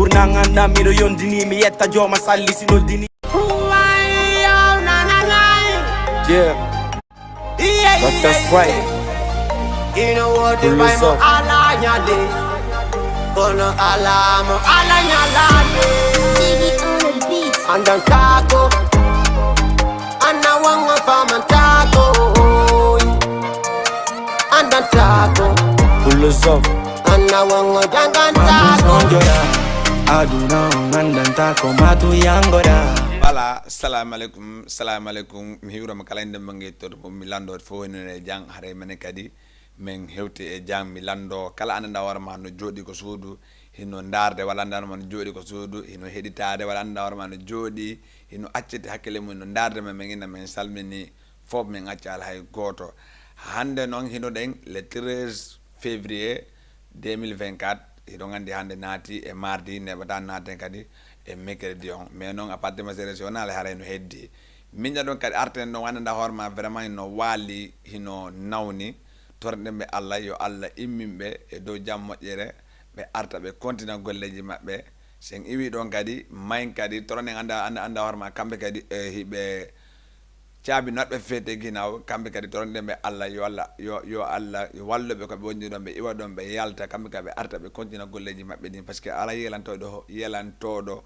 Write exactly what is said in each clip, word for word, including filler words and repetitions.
Ɓurna ngandam miɗo yondini, mi yetta jooma salli si noddini. Yeah. Doctor Sprite. Ino wodi Pull this up. Ala ñande. Kono ala mo ala ñalande. Andantako. Anna wanga famantako. Andantako. Pull this up. Anna wanga dangantako. Sonjora. Aduna on andantako matu yangora. Voilà, salamu alaikum, salamu alaikum. Mi hiwrama kala inde mo ngettoto mo mi lando fo woni e jang hare mene kadi. Min hewti e jam mi lanndo kala annda hoore ma no jooɗi ko suudu, hino ndaarde walla annda hoore ma no jooɗi ko suudu, hino heɗitaade walla annda hoore ma no jooɗi, hino acciti hakkille mum no ndaarde ma. Min ina min salmini fof, min accaali hay gooto. Hannde noon hino ɗen le treize février deux mille vingt-quatre, hiɗon anndi hannde naati e mardi, neɓata naaten kadi e mercredi on. Mais noon à partir de ma série si wonaa le haray no heddi. Miña ɗon kadi arten ɗon annda hoore ma vraiment hino waali, hino nawni. Torɗen ɓe Allah, yo Allah immin ɓe e dow jam moƴƴere, ɓe arta ɓe kontina golleeji maɓɓe. Sen iwi ɗon kadi, mayn kadi, toronen annda, annda, annda hoore ma, kamɓe kadi, e, hiɓe caabi noɗɓe feete ginaaw, kamɓe kadi toroɗen ɓe Allah, yo Allah, yo, yo Allah wallu ɓe ko ɓe woni ɗon, ɓe iwa ɗon, ɓe yalta, kamɓe kadi ɓe arta, ɓe kontina golleeji maɓɓe ɗin, parce que alaa yelantooɗo, yelantooɗo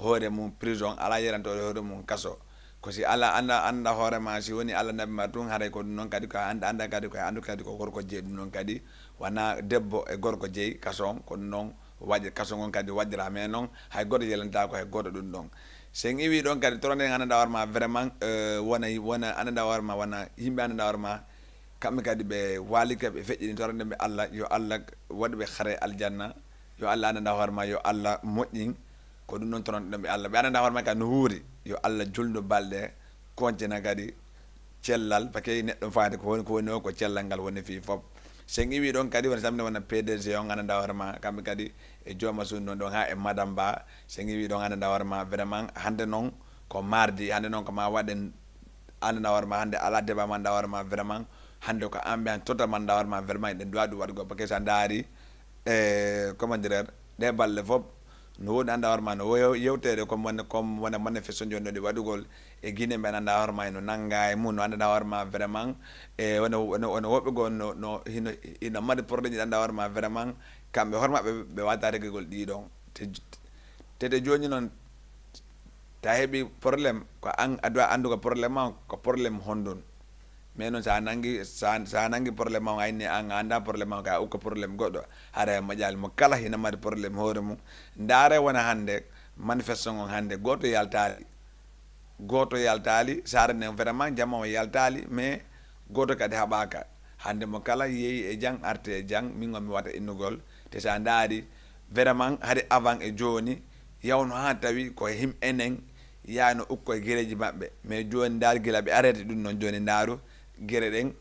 hoore mum prison, alaa yelantooɗo hoore mum kaso. Ko si Allah annda, annda hoore ma, si woni Allah naɓi ma tun, haray ko ɗum noon kadi ko a annda, annda kadi ko a anndu kadi ko gorko jeyi ɗum noon kadi, wona debbo e gorko jeyi kaso on, ko ɗum noon waɗi kaso ngon kadi waɗira, mais noon hay gooto yelantaako hay gooto ɗum ɗon. Sen iwi ɗon kadi toroɗen annda hoore ma vraiment, euh, wona, wona annda hoore ma, wona yimɓe annda hoore ma, kamɓe kadi ɓe waalike, ɓe feƴƴini, toroɗen ɓe Allah, yo Allah waɗu ɓe hare aljanna, yo Allah annda hoore ma, yo Allah moƴƴin, ko ɗum ɗon toroɗen ɓe Allah. Ɓe annda hoore ma kadi no huuri, yo Allah julnu balɗe, kontina kadi cellal, parce que neɗɗo faade ko woni, ko woni o, ko cellal ngal woni fii fof. Sen iwi ɗon kadi wona samedi wona P D G on, annda hoore ma, kamɓe kadi e jooma suudu ɗon, ɗon haa e Madame Ba. Sen iwi ɗon, annda hoore ma, vraiment, hannde noon ko mardi, hannde noon ko ma waɗen, annda hoore ma, hannde alaa débat ma, annda hoore ma, vraiment, hannde ko ambiance total ma, annda hoore ma, vraiment, eɗen duwa ɗum waɗugol, parce que so a ndaari, e, comment dirais, ɗe balɗe fof, no woodi annda hoore ma, no wo-, yewteede comme wonde, comme wona manifestation jooni ɗo ɗi waɗugol e Guinée, mbiɗa annda hoore ma, no nannga e mum, no annda hoore ma, vraiment, e wona, wona, wona woɓɓe goo, no, no, hino, hino mari problème ji, annda hoore ma, vraiment, kamɓe hoore maɓɓe, ɓe waata reglugol ɗi ɗon. Te, te, te jooni noon, ta heɓi problème, ko an, a doit anndu ko problème ma, ko problème honɗun. Mais noon, so a nanngi, so a, so a nanngi problème ma, a inni an, a annda problème ma, ka ukka problème goɗɗo, hara e moƴƴaali mo kala hino mari problème hoore mum. Ndaare wona hannde, manifestation on hannde, gooto yaltaali. Gooto yaltaali, saare nden vraiment jama o yaltaali, mais gooto kadi haɓaaka. Hannde mo kala yeeyi e jang, arti e jang, min on mi wata innugol. Te so a ndaari, vraiment, hari avant e jooni, yawno haa tawi ko him enen, yaano ukko e gereeji maɓɓe. Mais jooni ndaar gila ɓe arrêté ɗum noon, jooni ndaaru gere ɗen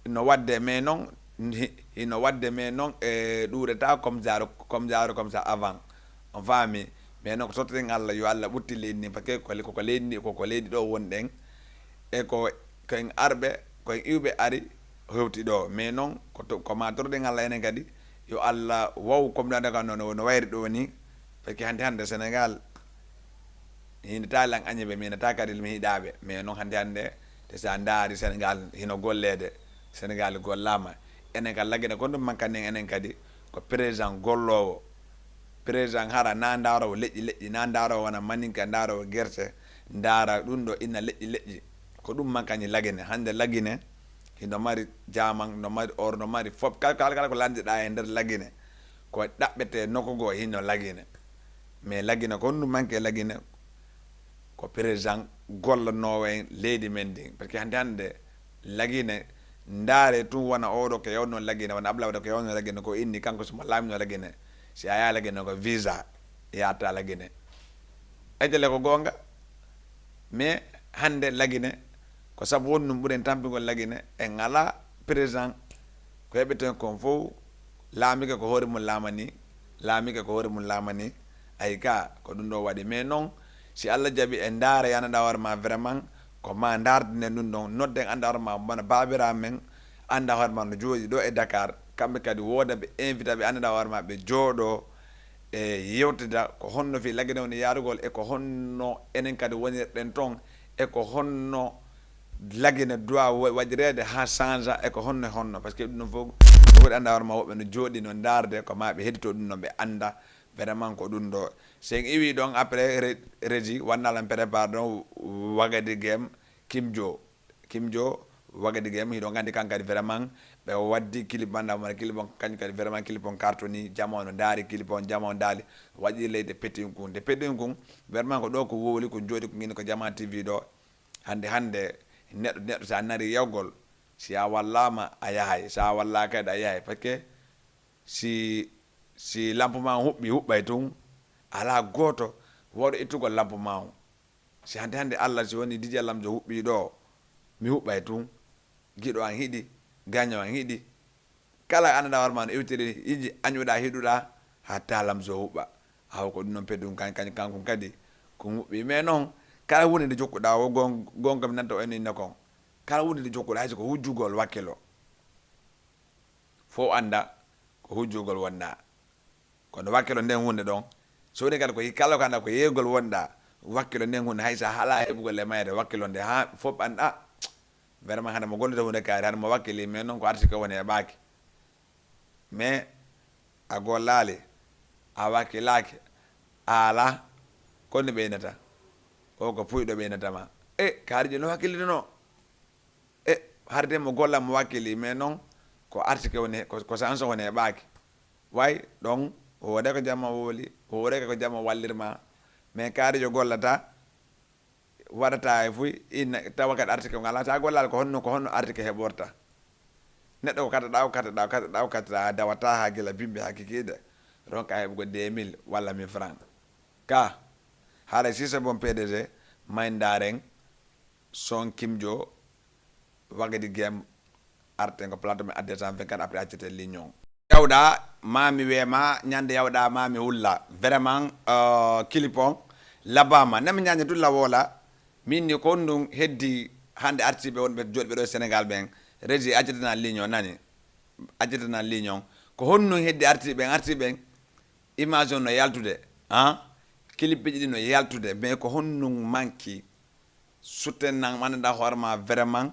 no waɗde, mais noon hi-, hino waɗde, mais noon e ɗuurata comme genre, comme genre, comme ça avant. On faami? Mais noon ko tottoɗen Allah, yo Allah ɓutti leydi ndi, parce que ko, ko, ko leydi ndi, ko, ko leydi ɗo wonɗen. E ko, ko en arɓe, ko en iwɓe ari hewti ɗo. Mais noon ko to, ko ma toroɗen Allah enen kadi, yo Allah waw comme ɗo ka no, no, no wayri ɗo ni. Parce que hannde, hannde Sénégal, hinde taali an añaɓe, mi nata kadi mi hiɗaɓe. Mais noon hannde, hannde, te sa ndaari Sénégal hino golleede, Sénégal gollaama. Enen ka Lagine kon ɗum mankani en enen kadi, ko président golloowo. Président hara na ndaaroowo leƴƴi leƴƴi, na ndaaroowo wona maninka, ndaaroowo gerte, ndaara ɗum ɗo ina leƴƴi leƴƴi. Ko ɗum mankani Lagine. Hannde Lagine hino mari jaman, no mari or, no mari fof. Kala, kala, kala ko lanndiɗaa e nder Lagine, ko ɗaɓɓete nokku goo hino Lagine. Mais Lagine ko honɗum manque e Lagine? Ko président gollanoowo en leydi men ndin. Parce que hannde, hannde Lagine, ndaare tun wona oɗo ko yawno Lagine, wona Ablaye Wade ko yawno Lagine, ko inni kanko simo laamino Lagine. Si a yaha Lagine ko visa yatta Lagine. Etele ko goonga. Mais hannde Lagine, ko sabu wonɗum ɓuren tampingol Lagine, en alaa président. Ko heɓeten kon fof, laamike ko hoore mum laamani, laamike ko hoore mum laamani. Ayi ka, ko ɗum ɗo waɗi. Mais noon, si Allah jaɓi e ndaara, yo annda hoore ma vraiment, ko ma ndaardinen ɗum ɗon, nodden annda hoore ma, wona baabiraaɓe men, annda hoore ma no jooɗi ɗo e Dakar, kamɓe kadi wooda ɓe invita ɓe, annda hoore ma ɓe jooɗo e yewtida ko honno fii Lagine woni yaarugol, e ko honno enen kadi wonirɗen toon, e ko honno Lagine duwa wa-, waɗireede haa change, e ko honno e honno. Parce que ɗum ɗon fof, ko foti annda hoore ma, woɓɓe no jooɗi, no ndaarde, ko ma ɓe heddito ɗum ɗon, ɓe annda vraiment ko ɗum ɗo. So en iwi ɗon, après, re-, Régie, wanna lan prépare ɗon Wagadi Game, Kim Jo. Kim Jo, Wagadi Game, hiɗon anndi kan kadi vraiment, ɓe waddi clip, manda mo clip on, kañum kadi vraiment clip on cartoni, jama on no ndaari clip on, jama on daali, waɗi leyde Petin Kun. Nde Petin Kun, vraiment ko ɗo ko wowli, ko jooɗi, ko ngini ko Jama T V ɗo. Hannde, hannde, neɗɗo, neɗɗo sa nari yewgol, si a wallaama, a yahay. Sa wallaaka kadi, a yahay. Parce que si, si lampe ma huɓɓi, huɓɓay tun, alaa gooto wawɗo ittugol lampe ma on. Si hannde, hannde Allah, si woni D J Lamzo huɓɓi ɗo, mi huɓɓay tun. Giɗo an hiɗi, gaño an hiɗi. Kala anndaa hoore ma no iwtiri, iji añuɗa, hiɗuɗa, hatta Lamzo huɓɓa. Awa ko ɗum noon Petin Kun, kañ-, kañ-, kankun kadi, ko huɓɓi. Mais noon, kala huunde nde jokkuɗa, o gon-, gonga mi nanta o enen inna kon. Kala huunde nde jokkuɗa, hay so ko hujjugol wakkilo. Fof annda ko hujjugol wonɗa. Kono wakkilo nden huunde ɗon, so woni kadi ko yi-, kala ko annda ko yeeyugol wonɗa, wakkilo nden huunde, hay so a halaa heɓugol e mayre, wakkilo nde haa fof annda, vraiment hannde mo gollude huunde kaari, hannde mo wakkili, mais noon ko artike woni heɓaaki. Mais a gollaali, a wakkilaaki, a alaa, ko honɗum ɓeynata? O ko puyɗo ɓeynata ma. E, kaarijo no wakkilino. E, harde mo golla mo wakkili, mais noon ko artike woni he-, ko, ko sanso woni heɓaaki. Way, ɗon, hoore ko jama wowli, hoore ko jama wallirma. Mais kaarijo gollata, waɗata e fuy, inna, tawa kadi artike ngal, sa gollaali ko honno, ko honno artike heɓorta? Neɗɗo ko kataɗa, ko kataɗa, ko kataɗa, ko kataɗa, a dawata haa gila bimbi haa kikiiɗe, ronka heɓugo deux mille walla mille francs. Ka, haala si c'est bon P D G, may ndaaren, son Kim Jo, Wagadi Game, arten ko plateau men adde cent vingt-quatre, après accete ligne on. Yawɗa, ma mi wema, ñande yawɗa, ma mi hulla. Vraiment, euh, clip on, labama. Nami ñaña tun la wola. Min ni ko honɗum heddi hannde artiiɓe wonɓe jooɗiɓe ɗo e Sénégal ɓen. Régie, accetana ligne on, nani? Accetana ligne on. Ko honɗum heddi artiiɓe ɓen, artiiɓe ɓen? Image on no yaltude, han? Clippeji ɗi no yaltude, mais ko honɗum manki? Soutenir, mo anndanɗaa hoore ma vraiment,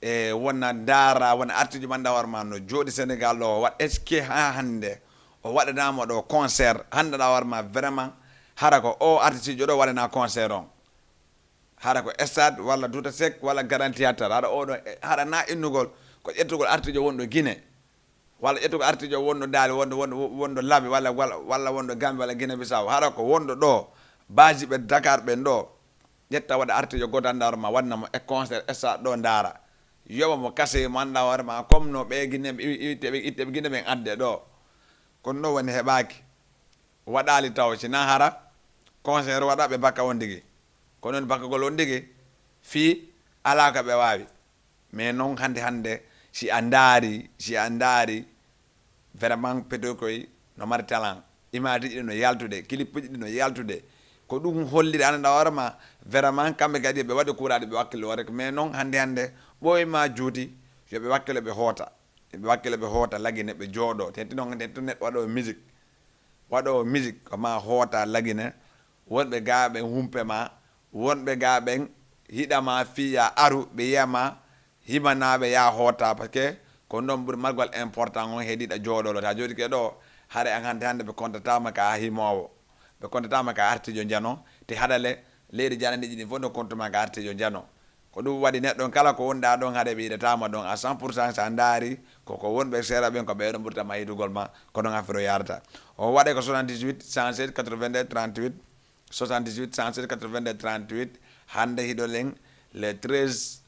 e wona ndaara, wona artiijo mo anndanɗaa hoore ma no jooɗi Sénégal ɗo, o waɗ-, est-ce que haa hannde o waɗanaama ɗo concert, anndanɗaa hoore ma vraiment, hara ko o artiijo ɗo waɗanaa concert on? Hara ko stade walla Douta Seck walla Grand Théâtre, hara oɗo, hara na innugol ko ƴettugol artiijo wonɗo Guinée, walla ƴettugol artiijo wonɗo Daali, wonɗo, wonɗo, wonɗo Labi, walla, walla, walla wonɗo Gambie, walla Guinée Bissau, hara ko wonɗo ɗo, basiiɓe Dakar ɓen ɗo, ƴetta waɗa artiijo gooto anndanɗaa hoore ma, waɗana mo e concert stade ɗo ndaara, yoɓa mo kase mo anndanɗaa hoore ma, comme no ɓe Guinée, ɓe iwi-, iwitteɓe, itteɓe Guinée ɓen adde ɗo, kono ɗo woni heɓaaki. Waɗaali taw, si na hara concert waɗa ɓe bakka on tigi. Kono on bakkagol on tigi, fii alaa ko ɓe waawi. Mais noon hannde, hannde, si a ndaari, si a ndaari, vraiment Petin Kun no mari talent. Image ji ɗi no yaltude, clippeji ɗi no yaltude. Ko ɗum holliri, anndanɗaa hoore ma, vraiment kamɓe kadi ɓe waɗi kuuraaɗi, ɓe wakkilo rek. Mais noon hannde, hannde, ɓooy ma juuti, yo ɓe wakkilo, ɓe hoota. Ɓe wakkilo, ɓe hoota Lagine, ɓe jooɗo. Te tino, te tino neɗɗo waɗoowo musique. Waɗoowo musique ko ma hoota Lagine, wonɓe gaa ɓen humpe ma, wonɓe gaa ɓen hiɗa ma fii ya aru, ɓe yiya ma, himanaaɓe ya hoota, parce que ko ɗon ɓuri margol important on, heediiɗa jooɗolo. Ta jooɗike ɗo, hare an hannde, hannde ɓe kontataama ka himoowo, ɓe kontataama ka artiijo njano, te haɗale leydi jananiiji ɗin fof no kontuma ka artiijo njano. Ko ɗum waɗi neɗɗo on kala ko wonɗaa ɗon, haɗe ɓe yiɗataama ɗon à cent pour cent. So a ndaari, ko, ko wonɓe seeɗa ɓen, ko ɓe ɗon ɓurta ma yiɗugol ma, ko ɗon affaire o yaarata. O waɗe ko soixante-dix-huit, cent seize, quatre-vingt-deux, trente-huit, soixante-dix-huit, cent seize, quatre-vingt-deux, trente-huit. Hannde hiɗo len le treize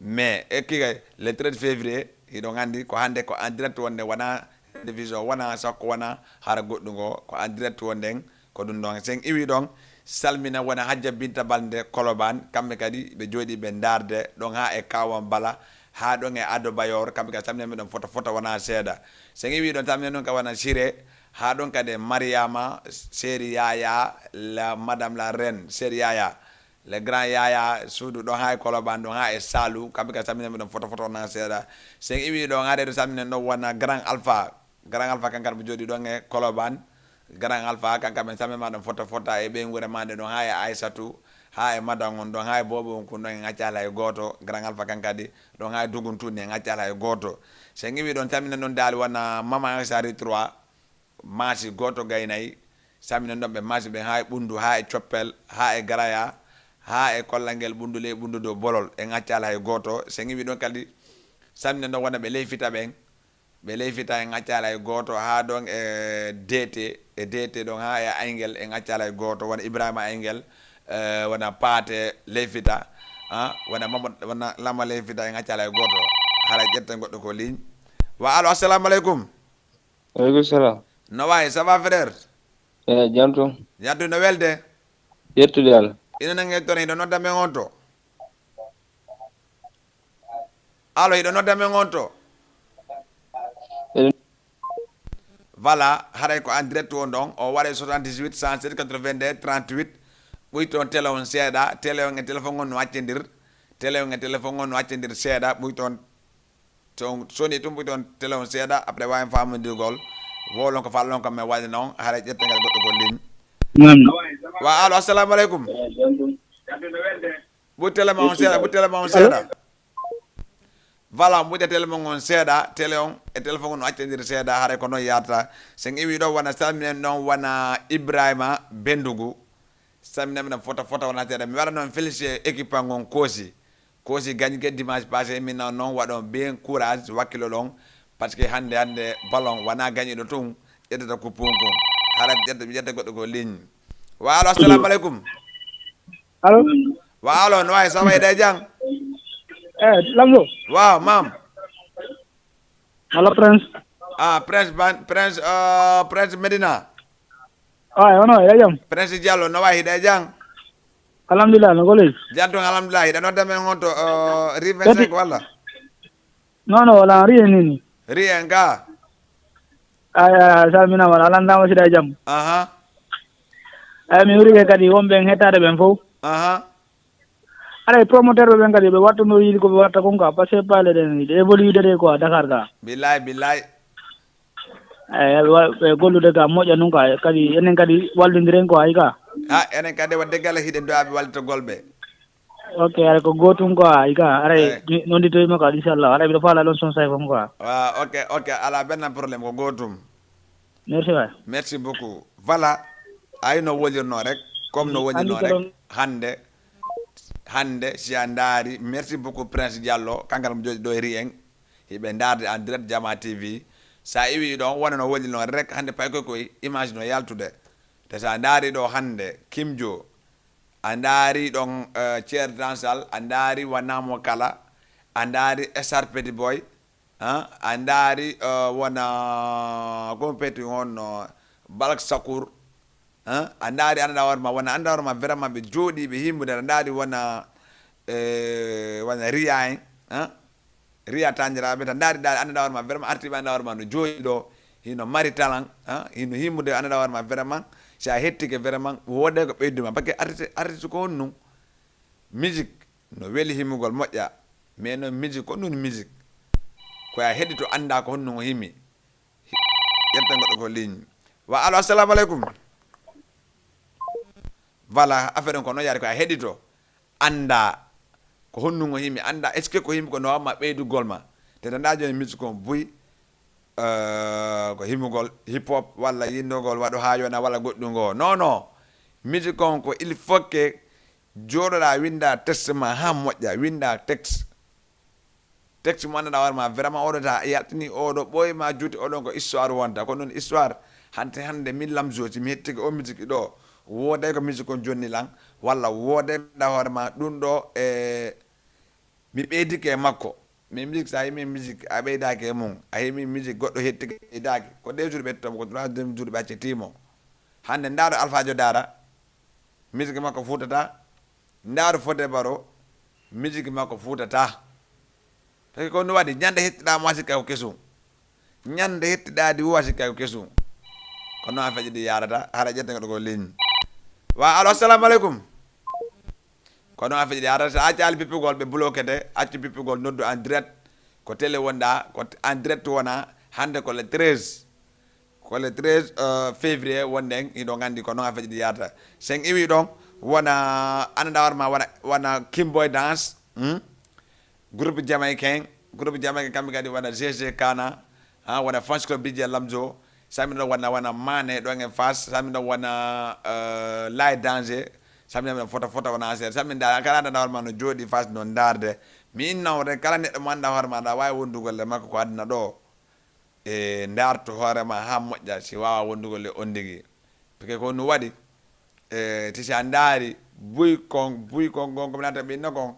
mai, e kii kay, le treize février, hiɗon anndi ko hannde ko en direct wonde, wona télévision, wona sakko, wona hara goɗɗum ngo, ko en direct wonden. Ko ɗum ɗon, sen iwi ɗon, salmina wona Hajja Binta Balde Koloban, kamɓe kadi ɓe jooɗi ɓe ndaarde ɗon haa e Kawan Bala, haa ɗon e Ado Bayor, kamɓe kadi salmina mi ɗon foto, foto wona seeɗa. Sen iwi ɗon, salmina ɗon ka wona Siré, haa ɗon kadi e Mariama, Seri Yaya, la madame la reine, Seri Yaya, le grand Yaya, suudu ɗon haa e Koloban, ɗon haa e Salu, kamɓe kadi salmina mi ɗon foto, foto wona seeɗa. Sen iwi ɗon, haa ɗo salmina ɗon wona grand Alpha, grand Alpha kan kadi mo jooɗi ɗon e Koloban, Grand Alpha, kanka men samme ma ɗon fota fota e ɓeynguure ma nde ɗon haa e Aysatu, haa e madan on ɗon, haa e boobo on kun ɗon, en accaali hay gooto. Grand Alpha, kan kadi ɗon haa e duguntuni, en accaali hay gooto. So en iwi ɗon, samminen ɗon daali wona Mama Sari trois, maasi gooto gaynayi, samminen ɗon ɓe maasi ɓen haa e Ɓunndu, haa e Coppel, haa e Garaya, haa e kollangel Ɓunndu ley, Ɓunndu dow Bolol, en accaali hay gooto. So en iwi ɗon kadi, samminen ɗon wona ɓe ley Fita ɓen, ɓe ley Fita en accaali hay gooto, haa ɗon e D T, e D T ɗon haa e Ayngel en accaali hay gooto, wona Ibrahima Ayngel, eh, wona Paate ley Fita, ah, wona Mamadou, wona Lama ley Fita en accaali hay gooto, hara ƴetten goɗɗo ko ligne. Wa alo, assalamu aleykum. Aleykum salam. No wayi, ça va frère? Eh, jam tum. Jam tum, no welde? Yettude Allah. Ina nange toon, hiɗo nodda men on to? Alo, hiɗo nodda men on to? Eɗen- Voilà, haray ko en direct on ɗon. O waɗa soixante-dix-huit, cent sept, quatre-vingt-deux, trente-huit. Ɓuyton télé on seeɗa, télé on e téléphone on no accendir. Télé on e téléphone on no accendir seeɗa, ɓuyton ton soni tum, ɓuyton télé on seeɗa, après wawi famondirgol. Wolon ko fallon kam men waɗi noon, haray ƴettengal goɗɗo ko ligne. Naam. Wa alo, assalamu aleykum. Ɓuy télé ma on seeɗa, ɓuy télé ma on seeɗa. Voilà, mbuƴa télé mon on seeɗa, télé on e téléphone on no accandiri seeɗa, haray ko noon yaarata. So en iwi ɗo wona salminen noon wona Ibrahima Bendugu. Salminen minen fota fota wona seeɗa. Mi waɗa noon félicité équipe an on Koosi. Koosi gañi ke dimanche passé, min noon noon waɗon bien courage, wakkilo ɗon. Parce que hannde, hannde ballon wona gañiɗo tun, ƴettata coupe on kon. Haray ƴetta, ƴetta goɗɗo ko ligne. Wa alo, assalamu aleykum. Allo? Wa alo, no wayi, ça va, hiɗa e jam? Eh, Lamzo. Waaw, maam. Allo, Prince. Ah, Prince Ban, Prince, uh, Prince Medina. Ay, ono, hiɗa e jam? Prince Diallo, no wayi, hiɗa e jam? Alhamdulillah, no goley? Jam tun, alhamdulillah. Hiɗa nodda men on to, uh, rue vingt-cinq walla? Non, non, wala, rien nini. Rien ga. Ay, ay, ay, salminaama, a landaama si hiɗa e jam. Aha. Ay, mi hurike kadi wonɓe en hettaade ɓen fof. Aha. Aray, promoteur ɓe ɓen kadi, ɓe wattuno yiide ko ɓe watta kon quoi, parce que paale ɗen, ɗe évolude ɗe quoi, Dakar ga. Billahi, billahi. Ay, ɓe wa-, ɓe gollude ga moƴƴa nun quoi, kadi enen kadi wallindiren quoi, ay ga. Ha, enen kadi wadde gala hiɗen du'aaɓe wallitogol ɓe. Ok, aray ko gootum quoi, ay ga, aray, eh, mi nonditoyima quoi, inchallah, aray, miɗo faala ɗon son say fam quoi. Wa, ok, ok, ala benn problème, ko gootum. Merci waay. Merci beaucoup. Voilà. Ay no wolirno rek, comme no wolirno rek. Hannde, hannde, si a ndaari, merci beaucoup, Prince Diallo, kangal mo jooɗi ɗo e ri en, hiɓe ndaarde en direct Jama T V. Sa iwi ɗon, wona no wolirno rek, hannde pay koy koy, image no yaltude. Te sa ndaari ɗo hannde, Kim Jo, a ndaari ɗon, eh, Thierry Dansal, a ndaari Wanamo Kala, a ndaari S R Petit Boy, ah, a ndaari, eh, wona, ko peti honno, Balak Sakour, ah, a ndaari, annda hoore ma, wona, annda hoore ma, vraiment ɓe jooɗi, ɓe himbude, a ndaari wona, eh, wona Riya en, ah, Riya Tandiraaɓe, ta ndaari, ndaari, annda hoore ma, vraiment artiiɓe, annda hoore ma no jooɗi ɗo, hino mari talent, ah, hino himbude, annda hoore ma, vraiment, si a hettike, vraiment, woodee ko ɓeydu ma, parce que artiste, artiste ko honɗum, musique, no weli himugol moƴƴa, mais noon musique ko ɗum musique. Ko a heɗito annda ko honɗum o himi. Ƴetta goɗɗo ko ligne. Wa alo, assalamu aleykum. Voilà, affaire on ko noon yaari ko a heɗito annda ko honɗum o himi, annda est-ce que ko himi ko no wamma ɓeydugol ma. Te tanda jooni musique on buy, euh, ko himugol hip hop walla yindogol waɗo haa yona walla goɗɗum ngo. Non, non. Musique on ko il faut que jooɗoɗaa, winndaa texte ma haa moƴƴa, winndaa texte. Texte mo anndanɗaa hoore ma, vraiment, oɗo ta yaltini, oɗo ɓooyi ma juuti, oɗon ko histoire wonta. Ko noon histoire, hannde, hannde min Lamzo, si mi hettike o musique ɗo, wooday ko musique on jonni lan, walla wooday ko anndanɗaa hoore ma, ɗum ɗo, e, mi ɓeydike e makko. Mais musique, sa yimi musique, a ɓeydaaki e mum, a yimi musique, goɗɗo hettike, ɓeydaaki. Ko deux jours ɓe tomo, ko troisième jour ɓe acciti mo. Hannde, ndaaro Alpha Dio Dara, musique makko fuutata. Ndaaro Fodé Barro, musique makko fuutata. Parce que ko ɗum waɗi, ñande hettiɗaa mo a sikka ko kesum. Ñande hettiɗaa di wo a sikka ko kesum. Ko noon affaire ji ɗi yaarata, hara ƴetten goɗɗo ko ligne. Wa alo, assalamu aleykum. Ko noon affaire ji ɗi yaarata, so a accaali pippugol, ɓe bloquete, accu pippugol, noddu en direct. Ko télé wonɗaa, ko en direct wona, hannde ko le treize. Ko le treize, euh, février wonɗen, hiɗon anndi ko noon affaire ji ɗi yaata. Sen iwi ɗon, wona, annda hoore ma, wona, wona Kimboy Dance, hmm? Groupe jamaïcain, groupe jamaïcain kamɓe kadi wona G G Kana, ha, wona Fans Club D J Lamzo, samino wona, wona Mane ɗon e Fass, samino wona, euh, Lay Danger, samino wona Fota Fota wona Aser, samino nda kala annda hoore ma no jooɗi Fass no ndaarde. Mi inna on rek, kala neɗɗo mo annda hoore ma, aɗa waawi wondugol e makko ko aduna ɗo. E ndaartu hoore ma haa moƴƴa, si waawa wondugol e on ndigi. Parce que ko ɗum waɗi, e, ti si a ndaari buy kon, buy kon, kon ko mi naata ɓe inna kon,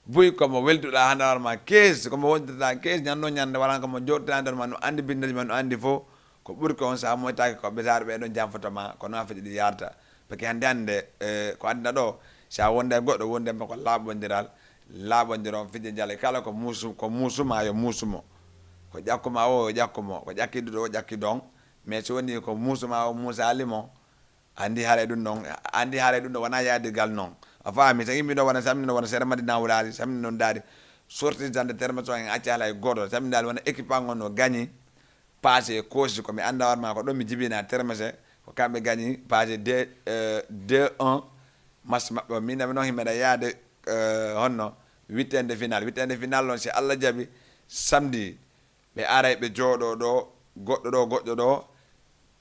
buy ko mo welduɗaa haa ndaar ma kees, ko mo wondirta kees, ñannoo ñannde, wala ko mo jooɗta nder ma, no anndi binndeeji ma, no anndi fof, ko ɓuri ko on, so a moytaaki ko ɓe saare ɓee ɗon janfoto ma, ko noon affaire ɗi yarta. Parce que hannde hannde, e, ko aduna ɗo, so a wonde e goɗɗo, wonde mo ko laaɓondiral, laaɓondiron fijde njale, kala ko muusu, ko muusu ma yo muusu mo, ko ƴakku ma o yo ƴakku mo, ko ƴakkiduɗo o ƴakkidu on. Mais so woni ko muusu ma o muusaali mo, anndi haray ɗum ɗon, anndi haray ɗum ɗon wonaa yaadirgal noon. A faami? So yimɓe ɗo wona samni, no wona seeɗa madi na wulaali, samni noon daari, sorti dande terme so en acca hay gooto, samni daal wona équipe an on no gañi, passe koosi, ko mi annda hoore ma ko ɗum mi jibina terme se, ko kamɓe gañi passe deux, euh, deux un, match maɓɓe o. Min nami noon himeɗa yaade, euh, honno, huitième de finale. Huitième de finale noon, si Allah jaɓi, samedi, ɓe aray ɓe jooɗoo ɗo, goɗɗo ɗo, goɗɗo ɗo,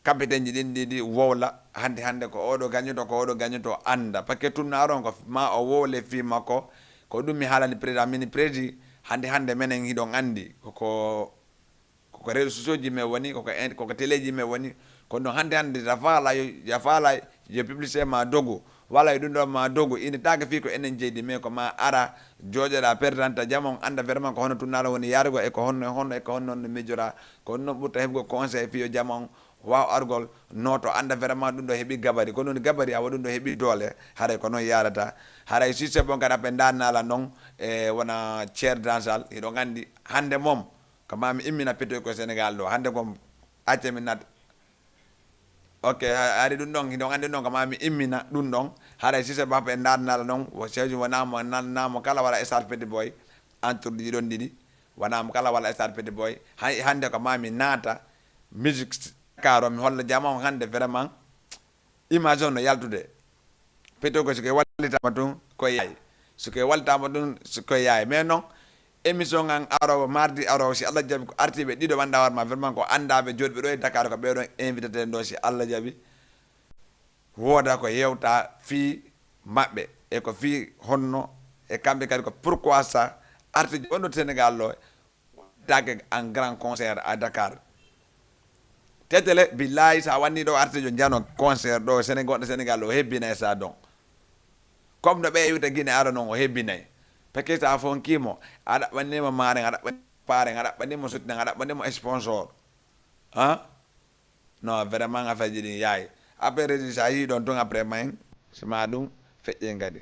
kapitenji ɗin ɗiɗi wowla, hannde, hannde ko oɗo gañoto, ko oɗo gañoto, annda. Parce que tunnaaro on ko ma o wowle fii makko, ko ɗum mi haalani président, mini président, hannde, hannde menen hiɗon anndi, ko, ko, ko, ko réseaux sociaux ji men woni, ko, ko in-, ko, ko télé ji men woni, kono ɗum hannde, hannde, ya faala, yo, ya faala, yo publicité ma dogu, walla e ɗum ɗo ma dogu, ine taake fii ko enen jeydi, mais ko ma ara, jooɗoɗa, perdanta jam on, annda vraiment ko hono tunnaaro woni yarugo, e ko honno, e honno, e ko honno no miijora, ko honno ɓurta heɓugo conseil fii yo jam on waaw argol, nooto, annda vraiment ɗum ɗo heɓi gabari, ko ɗum gabari awa ɗum ɗo heɓi doole, haray ko noon yarata, haray si c'est bon kadi aɓe ndaarnaala noon, e wona Ceer Dansal, hiɗon anndi, hannde moom, ko ma mi immina petoy ko Sénégal ɗo, hannde ko acce mi nat-, Ok, ha-, hari ɗum ɗon, hiɗon anndi ɗum ɗon, ko ma mi immina ɗum ɗon. Haray si se bape e ndaarnala ɗon, wo sewji wonaa mo, nan-, naa mo kala wala star Petit Boy, entre ɗiɗon ɗiɗi, wonaa mo kala wala star Petit Boy. Hay hannde ko ma mi naata, musique s-, Dakar o, mi holla jama on hannde vraiment, image on no yaltude. Petoy ko si koye wallitaama tun, koye yaay. Si koye wallitaama tun, si koye yaay. Mais non, émission an aroowo, mardi aroowo, si Allah jaɓi, ko artiiɓe ɗiɗo wonda hoore ma, vraiment ko anndaaɓe jooɗiiɓe ɗo e Dakar, ko ɓee ɗon invité ɗen ɗo, si Allah jaɓi. Wooda ko yewta fii maɓɓe, e ko fii honno, e kamɓe kadi ko pourquoi ça, artiijo wonɗo Sénégal ɗo, waɗtaake un grand concert à Dakar. Tetele, billahi, sa wanni ɗo artiijo jano concert ɗo Séné-, goɗɗo Sénégal ɗo, o hebbinay sa don. Comme no ɓe iwta Guinée ara non, o hebbinay. Parce que sa fonkimo, a ɗaɓɓanimo maren, a ɗaɓɓanimo paren, a ɗaɓɓanimo soutien, a ɗaɓɓanimo sponsor. Hein? Non, vraiment, affaire ji ɗin yaay. Après, sa yi ɗon tun après, main, si ma ɗum feƴƴe kadi.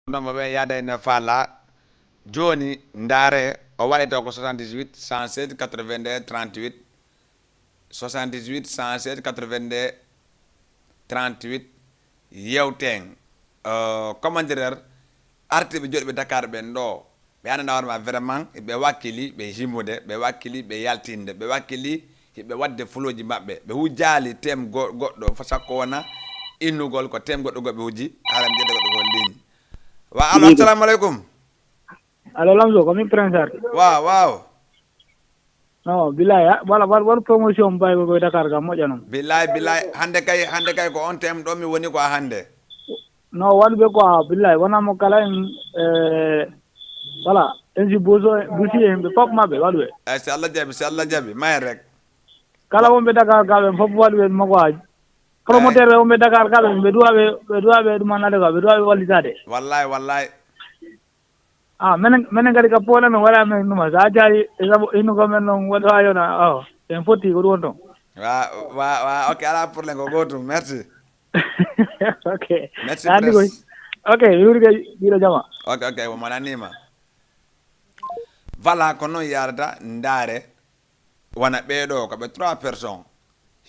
Ɗum mo ɓe yaada ene faala. Jooni, ndaare, o waɗete ko soixante-dix-huit, cent seize, quatre-vingt-deux, trente-huit. Soixante-dix-huit, cent seize, quatre-vingt-deux, trente-huit. Yewten. Euh, comment dirais-je, artiiɓe joɗɓe Dakar ɓen ɗo. Ɓe annda hoore ma vraiment, ɓe wakkili, ɓe himude, ɓe wakkili, ɓe yaltinde, ɓe wakkili, hiɓe waɗde fulooji maɓɓe. Ɓe hujjaali tem go-, goɗɗo, fa sakko wona innugol ko tem goɗɗo go ɓe hujji, haala mi ƴetta goɗɗo ko ligne. Wa alo, assalamu aleykum. Alo, Lamzo, ko min Prince Arti. Waaw, waaw. Non, billahi, ah, wala, wala, wala promotion bay ko Dakar ga moƴƴa non. Billahi, billahi, hande kay, hande kay ko on tem ɗo mi woni ko hande. No, waɗuɓe quoi, billahi, wona mo kala en, eh, voilà, en si buso, busi en ɓe pop maɓɓe, waɗuɓe. Eh, si Allah jaɓi, si Allah jaɓi, may rek. Kala wonɓe Dakar ga ɓen pop waɗuɓe mo quoi. Promoteur ɓe wonɓe Dakar ga ɓen, ɓe duwa ɓe, ɓe duwa ɓe ɗum annade quoi, ɓe duwa ɓe wallitade. Wallahi, wallahi. Ah, menen, menen kadi ka pole men waɗa men numa. Sa jayi, e sabu inu ko men non waɗi ha yona. Oh, en fotti ko ɗum ton. Wa, wa, wa, ok, ala problème ko gotum. Merci. Ok. Merci, andi koy. Ok, mi wuri kay, ɓiɗo jama. Ok, ok, mo nanima. Voilà, ko non yarata, ndaare. Wona ɓee ɗoo, ko ɓe trois personnes.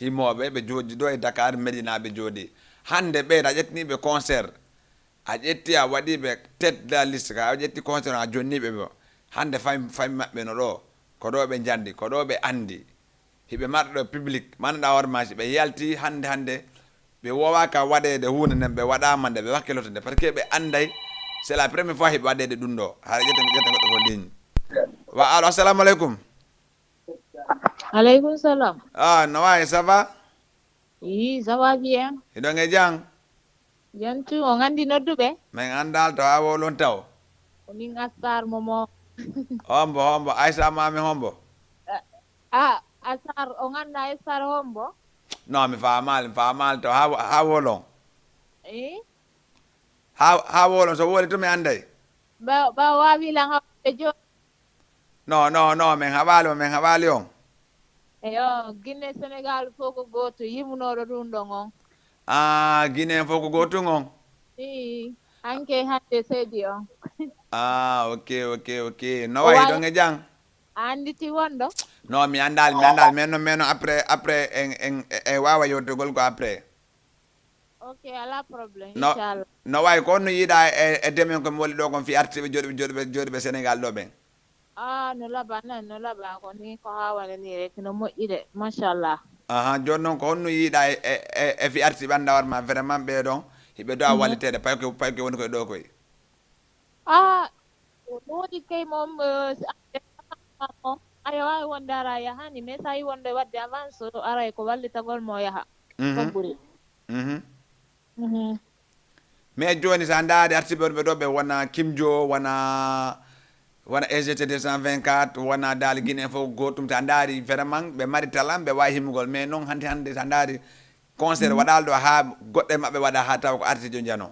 Himooɓe, ɓe jooɗi ɗoo e Dakar, Medina ɓe jooɗi. Hannde ɓee, a ƴettini ɓe concert. A ƴetti, a waɗi ɓe tête de la liste, ka a ƴetti concert, a jonni ɓe ɓe. Hannde fay, fay maɓɓe no ɗoo. Ko ɗoo ɓe njanndi, ko ɗoo ɓe anndi. Hiɓe marɗo public, manɗa hoore ma, si ɓe yalti hannde, hannde, ɓe woowaaka waɗeede huunde nden, ɓe waɗaama nde, ɓe wakkiloto nde. Parce que ɓe annday, c'est la première fois hiɓe waɗeede ɗum ɗoo. Hara ƴetta, ƴetta goɗɗo ko ligne. Wa alo, assalamu aleykum. Aleykum salam. Ah, no wayi, ça va? Oui, ça va bien. Hiɗon e jam? Jam tu, on anndi nodduɓe? Min anndaali to haa wowlon taw. Ko min Astar Momo. Hombo, hombo, Aissa Mami hombo? Ah, ah, Astar, on anndaa Astar hombo? Non, mi faamaali, mi faamaali to haa, haa wowlon. Eh? Haa, haa wowlon, so wowli to mi annday. Ba, ba waawi lan haɓɓude jooni? Non, non, non, min haɓaali on, min haɓaali on. Eyo, Guinée Sénégal fof ko gooto, yimunooɗo ɗum ɗon on. Ah, Guinée fof ko gootum on? Ii, hanke hannde seedi on. Ah, ok, ok, ok. No wayi ɗon e jam? A annditi wonɗo? Non, mi anndaali, mi anndaali. Mais non, mais non, après, après, en, en, en waawa yewtugol ko après. Ok, alaa problème, no, inchallah. No wayi ko honno yiɗa e, e demen ko mi woli ɗo kon fi artiiɓe joɗiɓe, joɗiɓe, joɗiɓe Sénégal ɗo ɓen? Ah, no laba nan, no laba ko ni ko haawani ni rek, no moƴƴi de, machallah. Aha, jooni noon ko honno yiɗa e, e, e, e fi artiiɓe annda war ma vraiment ɓee ɗon, hiɓe dowa walliteede, payke, payke woni koye ɗo koye? Ah, no woodi kay moom, eh, si a, moom, ayo waawi wonde ara yahani, mais so a yi wonde wadde avance, o aray ko wallitagol mo yaha. Mhm. Ko ɓuri. Mhm. Mhm. Mais jooni, so a ndaari artiiɓe wonɓe ɗo, ɓe wona Kim Jo, wona, wona E G T deux cent vingt-quatre, wona Daali Guinée fof ko gootum. So a ndaari, vraiment, ɓe mari talent, ɓe waawi himugol. Mais noon, hannde, hannde, so a ndaari concert waɗaali ɗo, haa goɗɗo e maɓɓe waɗa, haa tawa ko artiijo njano.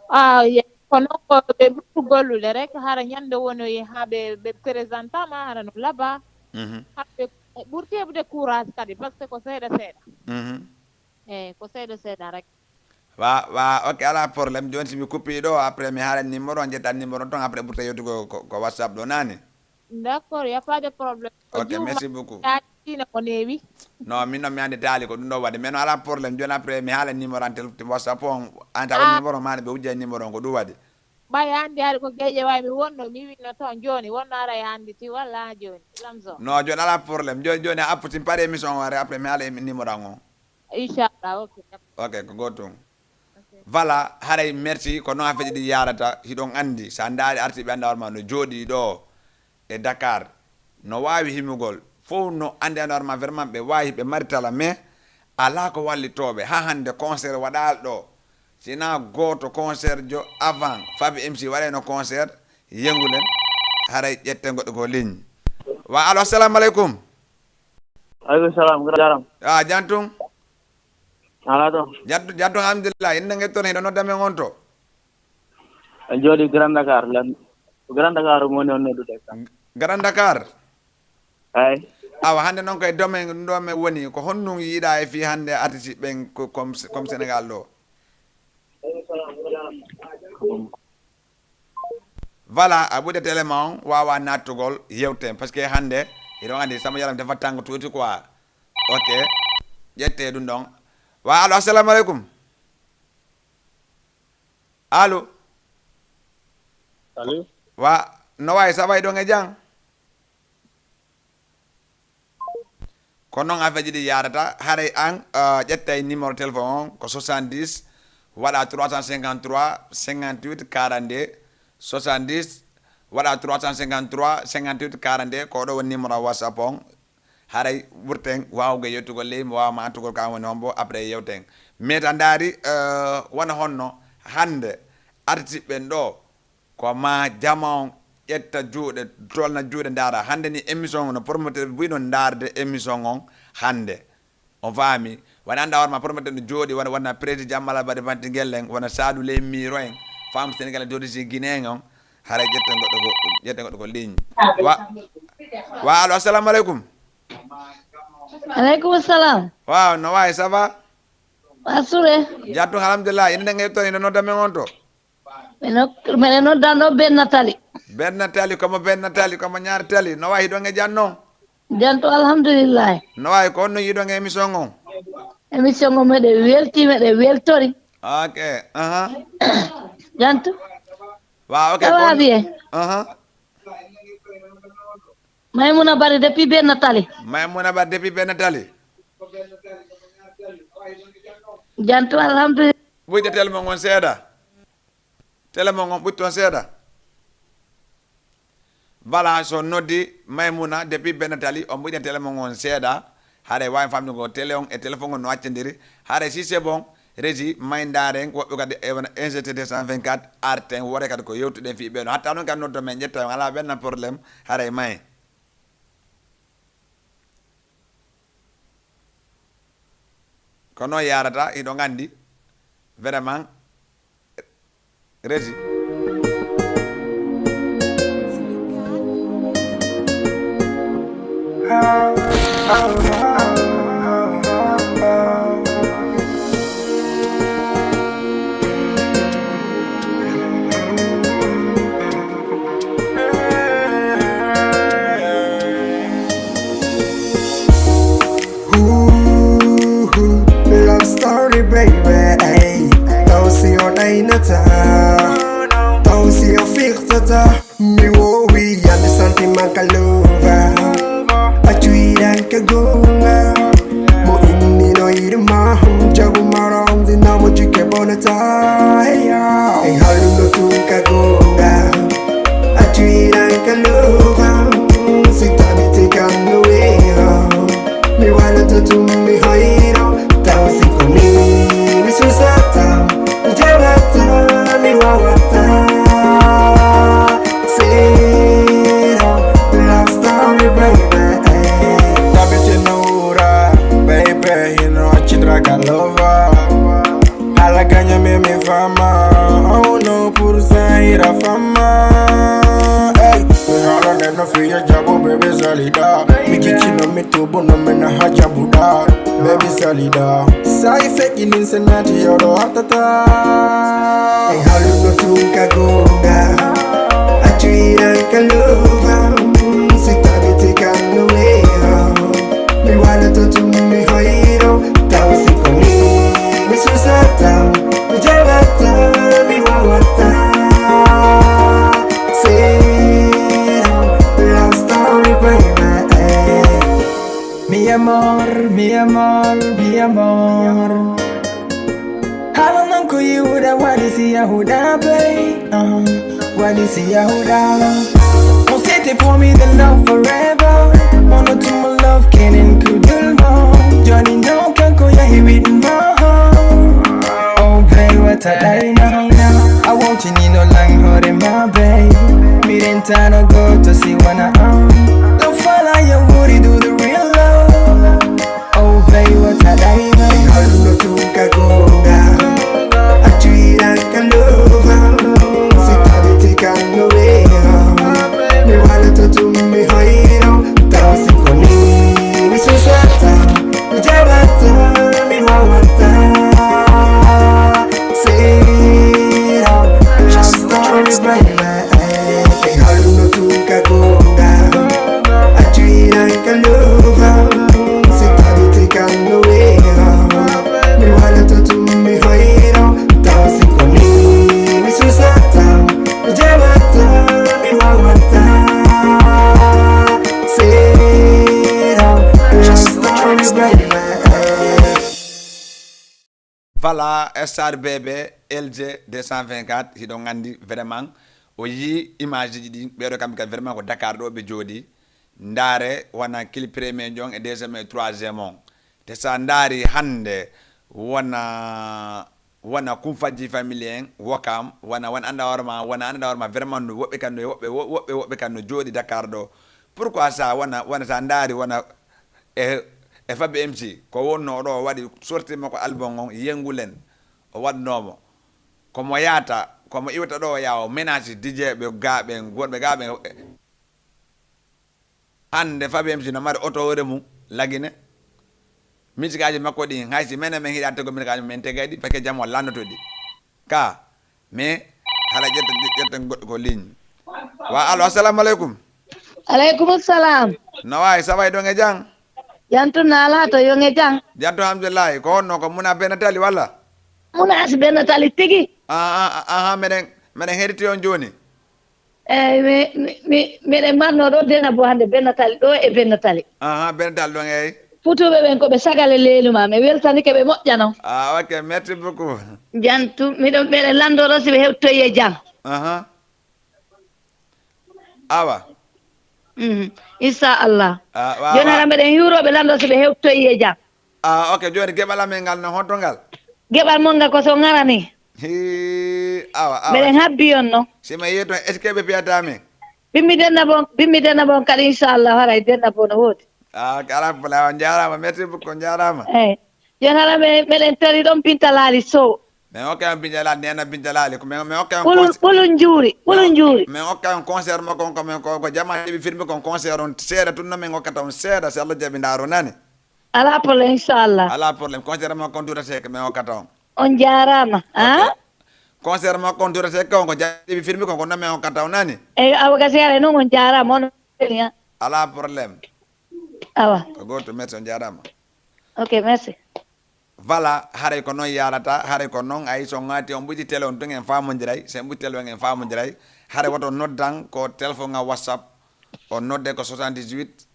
Ah, ye-, ko noon ko ɓe ɓurtu gollude rek, hara ñande wonoyi haa ɓe, ɓe présentama, hara no laba. Mhm. Haa ɓe ɓurti heɓude courage kadi, parce que ko seeɗa seeɗa. Mhm. Eyi, ko seeɗa seeɗa rek. Wa, wa, ok, alaa problème. Jooni, si mi kuppi ɗo, après mi haala numéro, on ƴetta numéro ton, après ɓurta yewtugo ko, ko WhatsApp ɗo, naani? D'accord, y a pas de problème. Ok, merci beaucoup. Ko neewi. Non, min noon mi anndi taali ko ɗum ɗo waɗi. Mais non, alaa problème. Jooni, après mi haala numéro an tel-, WhatsApp on, an tawa numéro ma, ɓe wujja numéro on, ko ɗum waɗi. Ɓay anndi hari ko geeƴe way mi wonno, mi winno toon jooni, wonno ara e anndi ti walla jooni, Lamzo. Non, jooni alaa problème. Jooni, jooni a appu, si mi paari émission o, après mi haala e numéro an on. Inchallah, ok. Ok, ko gootum. Ok. Voilà, haray merci, ko noon affaire ɗi yaarata, hiɗon anndi, so a ndaari artiiɓe annda hoore ma no jooɗii ɗo e Dakar, no waawi himugol, fof no anndi annda hoore ma vraiment ɓe waawi, ɓe mari talent, mais alaa ko wallitooɓe. Haa hannde concert waɗaali ɗo, si na gooto concert jo avant Fabi M C waɗayno concert, yengulen, haray ƴetten goɗɗo ko ligne. Wa alo, assalamu aleykum. Aleykum salam, grand jaram. Ah, jam tun? Alaa toon. Jam tun, jam tun, alhamdulillah. Innde nge toon, hiɗo nodda men on to? En jooɗi Grand Dakar, lan, Grand Dakar mo woni on noddude kam. Grand Dakar? Eyi. Awa, hannde noon koye domaine ɗum ɗo men woni, ko honɗum yiɗa e fii hannde artiste ɓen ko, comme, comme Sénégal ɗo? Voilà, a ɓuuɗe télé ma on, waawa nattugol yewten, parce que hannde hiɗon anndi sama yaram defa tanngo tuuti quoi. Ok, ƴette ɗum ɗon. Wa allo, assalamu aleykum. Allo. Allo. Wa, no wayi, ça va, hiɗon e jam? Ko noon afeeji ɗi yaarata. Haray an, ah, ƴettay numéro téléphone on ko soixante-dix, waɗa trois cent cinquante-trois, cinquante-huit, quarante-deux, soixante-dix, waɗa trois cent cinquante-trois, cinquante-huit, quarante-deux, ko ɗo woni numéro WhatsApp on. Haray ɓurten waawugo yettugol ley mo waawa ma attugol ka woni hombo, après yewten. Mais ta ndaari, eh, wona honno hannde artiste ɓen ɗo, ko ma jama on ƴetta juuɗe, tolna juuɗe ndaara. Hannde ni émission on, no promoteur buy non ndaarde émission on hannde. On faami? Wona annda hoore ma promoteur no jooɗi, wona, wona président Mala Bari Banti Ngellen, wona Sadu Ley Miro en, femme Sénégal d'origine guinéen on. Haray ƴetten goɗɗo ko, ƴetten goɗɗo ko ligne. Wa, wa, allo, assalamu aleykum. Aleykum salam. Waaw, no wayi, ça va? Asure. Jattu, alhamdulillah. Inde nge to, inde nodda men on to. Mino mino noddan ɗo Ben Natali. Ben Natali, komo Ben Natali, komo ñaar Tali. No wayi, hiɗon e jam non? Jantu alhamdulillah. No wayi, ko honno yiɗon e émission on? Émission o meɗe welti, meɗe weltori. Ok, aha. Jantu. Waaw, ok. Ça va bien? Aha. Maymuna Bari depuis Ben Natali. Maymuna Bari depuis Ben Natali. Jantu alhamdulillah. Ɓuyde télé mon on seeɗa. Télé mon on ɓuy ton seeɗa. Voilà, so noddi Maymuna depuis Ben Natali, on ɓuyde télé mon on seeɗa. Haray waawi famde ko télé on e téléphone on no accindiri. Haray si c'est bon, régie, may ndaaren woɓɓe kadi e wona N G T deux cent vingt-quatre arten, wore kadi ko yewtuɗen fii ɓe no. Hatta noon kadi noddo men ƴetta on, alaa benn problème, haray may. Ko noon yaarata, hiɗon anndi vraiment. Régie. Ooh, love story, baby. Ay, taw si o ɗaynata, taw si o firtata. Mi wowi yande sentimental lover. A cuyiɗan ka gonga. Mo inni no yiɗi ma, jabu mara on di namo jike bonata. Hey, yeah. Hey, halu no tun ka gonga. A cuyiɗan ka lover. Si tabiti kan no wera. Mi wala to tun mi hoyro. Taw si ko ni mi susata. Mi jabata, mi wawata. Say, love story, baby. Tabiti no ura, baby, you know, chindraka lover. Hala ganya me mi fama, oh no, pur sa ira fama. Hey, mi hala ne no fiya jabu, baby, salida. Mi kichi no mi tubu no me na ha jabu da, baby, salida. Sai feki nin senati yoro hartata. E halu no tunka gonga. A cuyiɗan ka lover. Si tabiti kan no wera. Mi wala to tun mi hoyro. Taw si ko ni mi susata. Mi jabata, mi wawata. Say, love story, baby. Mi amor, mi amor, mi amor. Hala nan ko yiwuɗa waɗi si yahuɗa, babe. Uh, waɗi si yahuɗa. On s'était promis the love forever. Mono to my love, can't include the love. Johnny, no, can't go, yeah, he with my heart. Oh, babe, what a day now. I want you, need no lang, hore, my babe. Mi rentano go to see wanna, um. Don't fall, I am worried, do the real love. Oh, babe, what a day now. Halu no tunka gonga. A cuyiɗan ka lover. Si tabiti kan no wera. Mi wala to tun mi hoyro. Taw si ko ni mi Voilà, S R B B L G deux cent vingt-quatre, hiɗon anndi vraiment o yii image ji ɗin, ɓeeɗo kamɓe kadi vraiment ko Dakar ɗo ɓe jooɗi. Ndaare wona kili premier on e deuxième e troisième on. Te sa ndaari hannde wona, wona Kumfaji famille en, Wokam, wona, wona annda hoore ma, wona annda hoore ma vraiment no woɓɓe kan no, woɓɓe, wo-, woɓɓe, woɓɓe kan no jooɗi Dakar ɗo. Pourquoi sa wona, wona sa ndaari wona e, e Fabi M C, ko wonno o ɗo o waɗi sorti makko album on, Yengulen, o waɗnoomo. Ko mo yaata, ko mo iwata ɗo o yaha o menace D J ɓe ga ɓen, wonɓe ga ɓen. Hannde Fabi M C no mari oto hoore mum, lagine. Misikaaji makko ɗin, hay si menen men hiɗa tego misikaaji men tegay ɗi, parce que jam o lannoto ɗi. Ka, mais, hala ƴetta, ƴetta goɗɗo ko ligne. Wa, allo, assalamu aleykum. Aleykum salam. No wayi, ça va, hiɗon e jam? Jam tun na ala to, hiɗon e jam? Jam tun, alhamdulillahi. Ko honno, ko Muna Bena Tali walla? Muna si Bena Tali tigi. Ah, ah, ah, ah, meɗen, meɗen heɗiti on jooni. Eyyi, mi, mi, mi, miɗen marno ɗo Denabo hannde, Bena Tali, ɗo e Bena Tali. Aha, Bena Tali ɗon, eyyi. Futuɓe ɓen ko ɓe sagale leelu ma, mi weltanike ɓe moƴƴa non. Ah, ok, merci beaucoup. Jam tun, miɗon, miɗen lanndo ɗo si ɓe hewtoyi e jam. Aha. Awa. Mhm. Inchallah. Ah, wa, jooni wa. Hara mbeɗen hiwro ɓe lanndo si ɓe hewtoyi e jam. Ah, ok, jooni geɓal amen ngal no honto ngal? Geɓal mon ngal ko so ngarani. Hii, awa, awa. Mbeɗen habbi on non. Si mi yii toon, est-ce que ɓe piyata min? Bimmi Denabo, bimmi Denabo on kadi, inchallah, haray Denabo no woodi. Ah, ok, alaa problème, on njaaraama, merci beaucoup, on njaaraama. Eyi. Jooni hara me-, meɗen tori ɗon Binta Laali Sow. Min okka on Binta Laali, neena Binta Laali, ko min, min okka on ɓulun, cons-, ɓulun njuuri, ɓulun njuuri. Min okka on concert makko on, ko min, ko, ko jamaa heɓi filmé kon concert on seeɗa tun, no min okkata on seeɗa, si Allah jaɓi ndaaro nani. Alaa problème, inchallah. Alaa problème. Concert makko on duuretee ko min okkata on. On njaaraama. Ok. Ah? Concert makko on duuretee ko, ko jamaa heɓi filmé kon, ko non min okkata on nani. Eyi, awa gasi haray non on njaaraama, on weli, ah. Alaa problème. Awa. Ko gooto, merci, on njaaraama. Ok, merci. Voilà, haray ko non yarata, haray ko non, ayi, so ngaati on ɓuti télé on tun en faamondiray, si en ɓuti télé on en faamondiray, haray woto noddan ko téléphone ngal WhatsApp, o nodde ko soixante-dix-huit,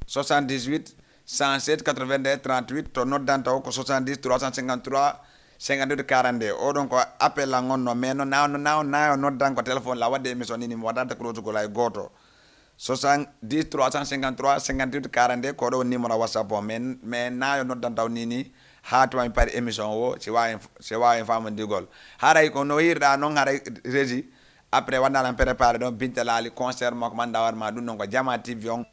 soixante-dix-huit, cent sept, quatre-vingt-deux, trente-huit, to noddanta o ko soixante-dix, trois cent cinquante-trois, cinquante-huit, quarante-deux. Oɗon ko appel lan on no, mais no, na, na, na, na o noddan ko téléphone la, waɗde émission ni, ni mi waɗata closugol hay gooto. Soixante-dix, trois cent cinquante-trois, cinquante-huit, quarante-deux, ko ɗo woni numéro WhatsApp o. Mais, mais na yo noddan taw ni, ni, haa tuma mi pari émission o, si waawi, si waawi faamondirgol. Haray ko no hirɗa non, haray régie, après wonda lan préparé ɗon Binta Laali concert makko man dawar ma, ɗum non ko Jama T V on.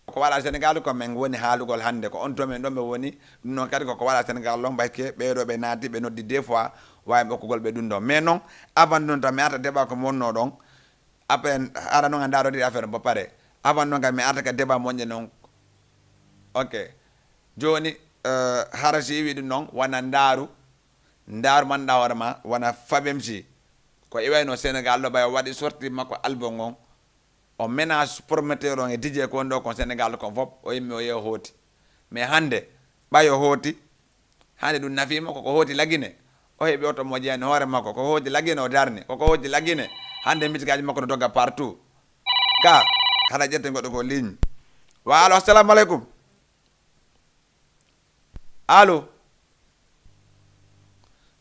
Ko waɗa Sénégal ko min woni haalugol hannde, ko on to min ɗon ɓe woni, ɗum non kadi ko ko waɗa Sénégal ɗon, parce que ɓee ɗo ɓe naati, ɓe noddi deux fois, waawi okkugol ɓe ɗum ɗon. Mais non, avant ɗum tan mi arta débat ko mi wonno ɗon, après, hara non a ndaarodi affaire on ba pare. Avant non kadi mi arta ka débat moƴƴa non. Ok. Jooni, eh, hara si wi'i ɗum non, wona ndaaru, ndaaru man ɗa hoore ma, wona Fabem si. Ko iwayno Sénégal ɗo ɓay o waɗi sorti makko album on. O menace promoteur on e D J ko woni ɗo kon Sénégal kon fof, o immi o yehi o hooti. Mais hannde, ɓay o hooti, hannde ɗum nafiima ko ko hooti lagine. O heɓi oto mo jeeyani hoore makko, ko hooti lagine o darni, ko ko hooti lagine. Hannde mitigaaji makko no dogga partout. Ka, hara ƴetten goɗɗo ko ligne. Wa allo, assalamu aleykum. Allo?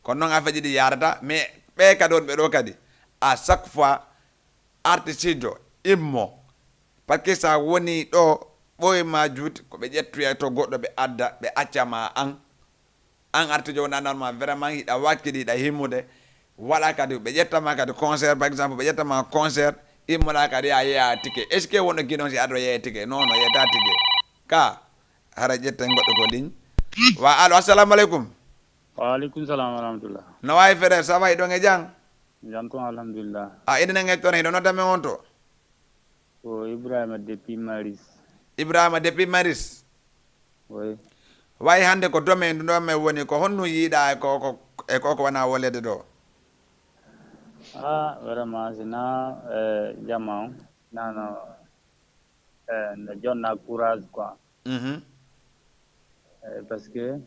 Kono noon affaire ji ɗi yaarata, mais ɓe kadi wonɓe ɗo kadi, à chaque fois, artiste jo, immo. Parce que sa woni ɗo, ɓooyi ma juuti, ko ɓe ƴettoya to goɗɗo, ɓe adda, ɓe acca ma an. An artiste jo wonɗa normal, vraiment, hiɗa wakkili, hiɗa himmude. Waɗa kadi, ɓe ƴetta ma kadi concert, par exemple, ɓe ƴetta ma concert, immoɗa kadi, a yeeya ticket. Est-ce que wonɗo Guinée on si addo yeeya ticket? Non, non, yeeyata ticket. Ka, hara ƴetten goɗɗo ko ligne. Wa, allo, assalamu aleykum. Wa aleykum salam wa rahmatullah. No wayi, frère, ça va, hiɗon e jam? Jam tun, alhamdulillah. A, enen en e toon, hiɗo nodda men on to? Ko Ibrahima depuis Maris. Ibrahima depuis Maris? Oui. Wayi hannde ko domaine ɗum ɗo men woni, ko honno yiiɗa e ko, ko, e ko, ko wona wolede ɗo? Ah, vraiment, si na, eh, jama on, nano, eh, no jonna courage quoi. Mhm. Eh, parce que,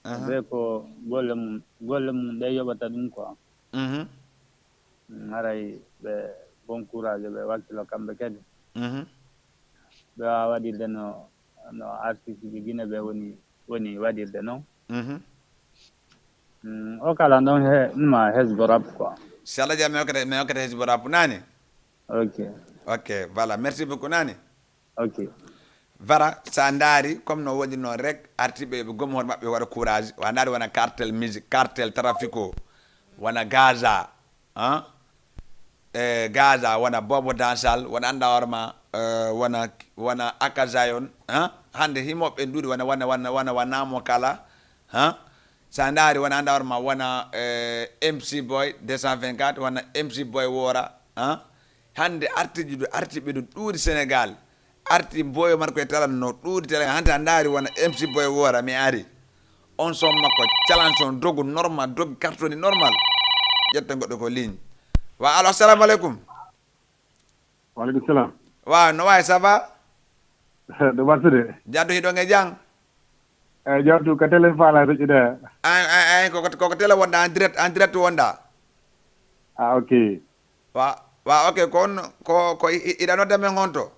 aha, be ko golle mum, golle mum ɗe yoɓata ɗum quoi. Mhm. Mm, haray ɓe bon courage, ɓe wakkilo kamɓe kadi. Mhm. Ɓe wawa waɗirde no, No artiste ji Guinée ɓe woni, woni waɗirde noon. Mhm. Mm, o kala ɗon he, numa hesbo rap quoi. Si Allah jaɓi, mi hokkete, mi hokkete hesbo rap nani? Ok. Ok, voilà. Merci beaucoup nani. Ok. Voilà, sa ndaari, comme no woni noon rek, artiiɓe ɓe gomma hoore maɓɓe waɗa courage. Wa ndaari wona Cartel Music, Cartel Trafico, wona Gaza, hein? E Gaza, wona Bobo Dansal, wona annda hoore ma, eh, wona, wona Akazayon, hein? Hannde himooɓe ɓe nduuɗi wona, wona, wona, wona, wona mo kala, hein? Sa ndaari wona annda hoore ma, wona, eh, M C Boy deux cent vingt-quatre, wona M C Boy Wora, hein? Hannde artiiɓe ɗo, artiiɓe ɗo ɗuuɗi Sénégal. Arti Boyo Marko e Talan no ɗuuɗi Talan. Hannde a ndaari wona M C Boy Wora, mi ari. On son makko, calan son, dogu normal, dogi cartoni normal. Ƴetta goɗɗo ko ligne. Wa, allo, assalamu aleykum. Wa aleykum salam. Wa, no wayi, ça va? Ɗo battude. Jaddu hiɗon e jam? Eyi, jawtu ka télé faala feƴƴude. Ay, ay, ay, koko, koko télé wonɗa, en direct, en direct wonɗa. Ah, ok. Wa, wa, ok, ko on, ko, ko i, i, iɗa nodda men honto?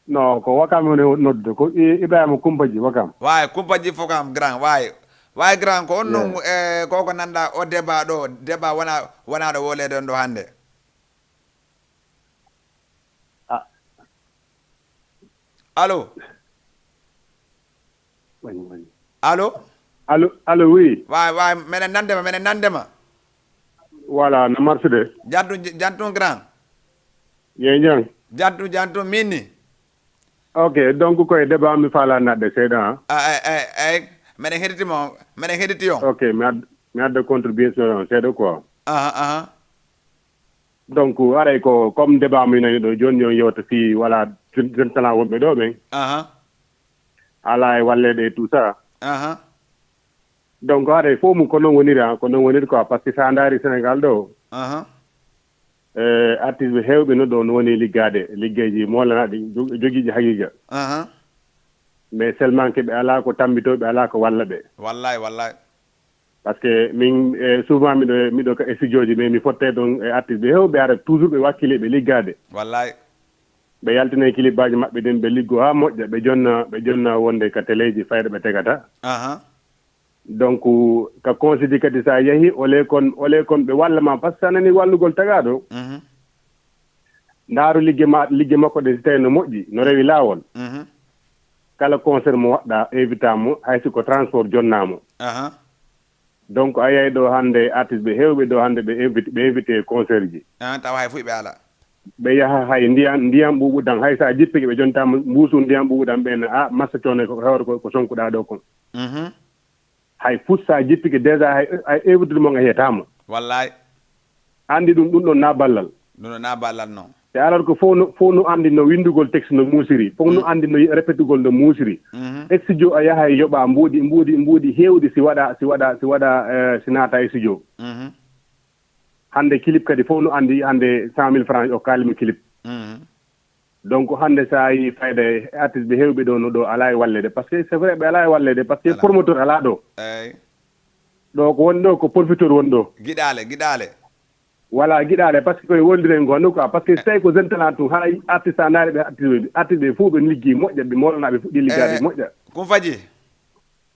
Non, ko Wakam woni noddude, ko I, Ibrahima Kumpaji, Wakam. Waay, Kumpaji fof kam, grand, waay. Waay, grand, ko on non, eh, koko nanɗa o débat ɗo, débat wona, wona ɗo wolede on ɗo hannde. Ah. Allo? Wañi, wañi. Allo? Allo, allo, oui. Waay, waay, meɗen nande ma, meɗen nande ma. Voilà, no marsude. Jantu, jantu grand. Yeñan. Jantu, jantu minni. Ok, donc koye débat mi faala naatde seeɗa, hein? Ah, ay, ay, ay, meɗen heɗiti mo, meɗen heɗiti on. Ok, mi ad-, mi adda contribution on seeɗa quoi. Aha, aha. Donc, haray ko comme débat mi nani ɗo, jooni jooni yewta fii, voilà, jeune, jeune talent wonɓe ɗo ɓen. Aha. Alaa e walleede e tout ça. Aha. Donc, haray fof mum ko non woniri, ah, ko non woniri quoi, parce que sa ndaari Sénégal ɗo, aha, eh, artiste ɓe heewɓe no ɗo no woni liggaade, liggeeji moolanaaɗi, jo-, jogiiɗi haqiiqa. Aha. Mais seulement que ɓe alaa ko tammbitoo, ɓe alaa ko walla ɓe. Wallaay, wallaay. Parce que min, eh, souvent miɗo, miɗo ka studio ji, mais mi fotte ɗon e artiste ɓe heewɓe ara toujours ɓe wakkili ɓe liggaade. Wallaay. Ɓe yaltina e clipaaji maɓɓe ɗin, ɓe liggo haa moƴƴa, ɓe jonna, ɓe jonna wonde ka teleeji fayre ɓe tegata. Aha. Donc, ka conseil ji kadi sa yahi, ole kon, ole kon ɓe walla ma, parce que sa nani wallugol tagaaɗo. Mhm. Ndaaru ligge ma, ligge makko ɗe si tawi no moƴƴi, no rewi laawol. Mhm. Kala concert mo waɗɗa, invita mo, hay si ko transport jonnaa mo. Aha. Donc, a yiyay ɗo hannde artiste ɓe heewɓe ɗo hannde ɓe invite, ɓe invite e concert ji. Ah, tawa hay fuy ɓe ala. Ɓe yaha hay ndiyan, ndiyan ɓuuɓuɗan, hay sa jippike ɓe jonta mo mbuusu ndiyan ɓuuɓuɗan ɓen, a massa coono ko hewre ko, ko sonkuɗa ɗo kon. Mhm. Hay fus sa jippike déjà hay, hay invite mon a yiyata mo. Wallaay. Anndi ɗum, ɗum ɗon na ballal. Ɗum ɗon na ballal non. E alors que fof no, fof no anndi no winndugol texte no muusiri, fof no, mm, anndi no répétugol no muusiri. Mhm. Studio a yahay yoɓa mbuuɗi, mbuuɗi, mbuuɗi heewɗi si waɗa, si waɗa, si waɗa, eh, si naata e studio. Mhm. Hannde clip kadi fof no anndi hannde cent mille francs o kaalimi clip. Mhm. Donc hannde sa yi fayda e artiste ɓe heewɓe ɗo no ɗo alaa e walleede. Parce que c'est vrai ɓe alaa e walleede, parce que, voilà, promoteur alaa ɗo. Eey. Ɗo ko woni ɗo ko profiteur woni ɗo. Giɗaale, giɗaale. Voilà, giɗaale, parce que koye wondiren goo, quoi. Parce que, eh, so tawi ko jeune talent tun, hara artiste a ndaari ɓe artiste ɓe, artiste ɓe fof ɓe liggi moƴƴa, ɓe moolana ɓe fuɗɗi liggaade, eh, moƴƴa. Kum faji?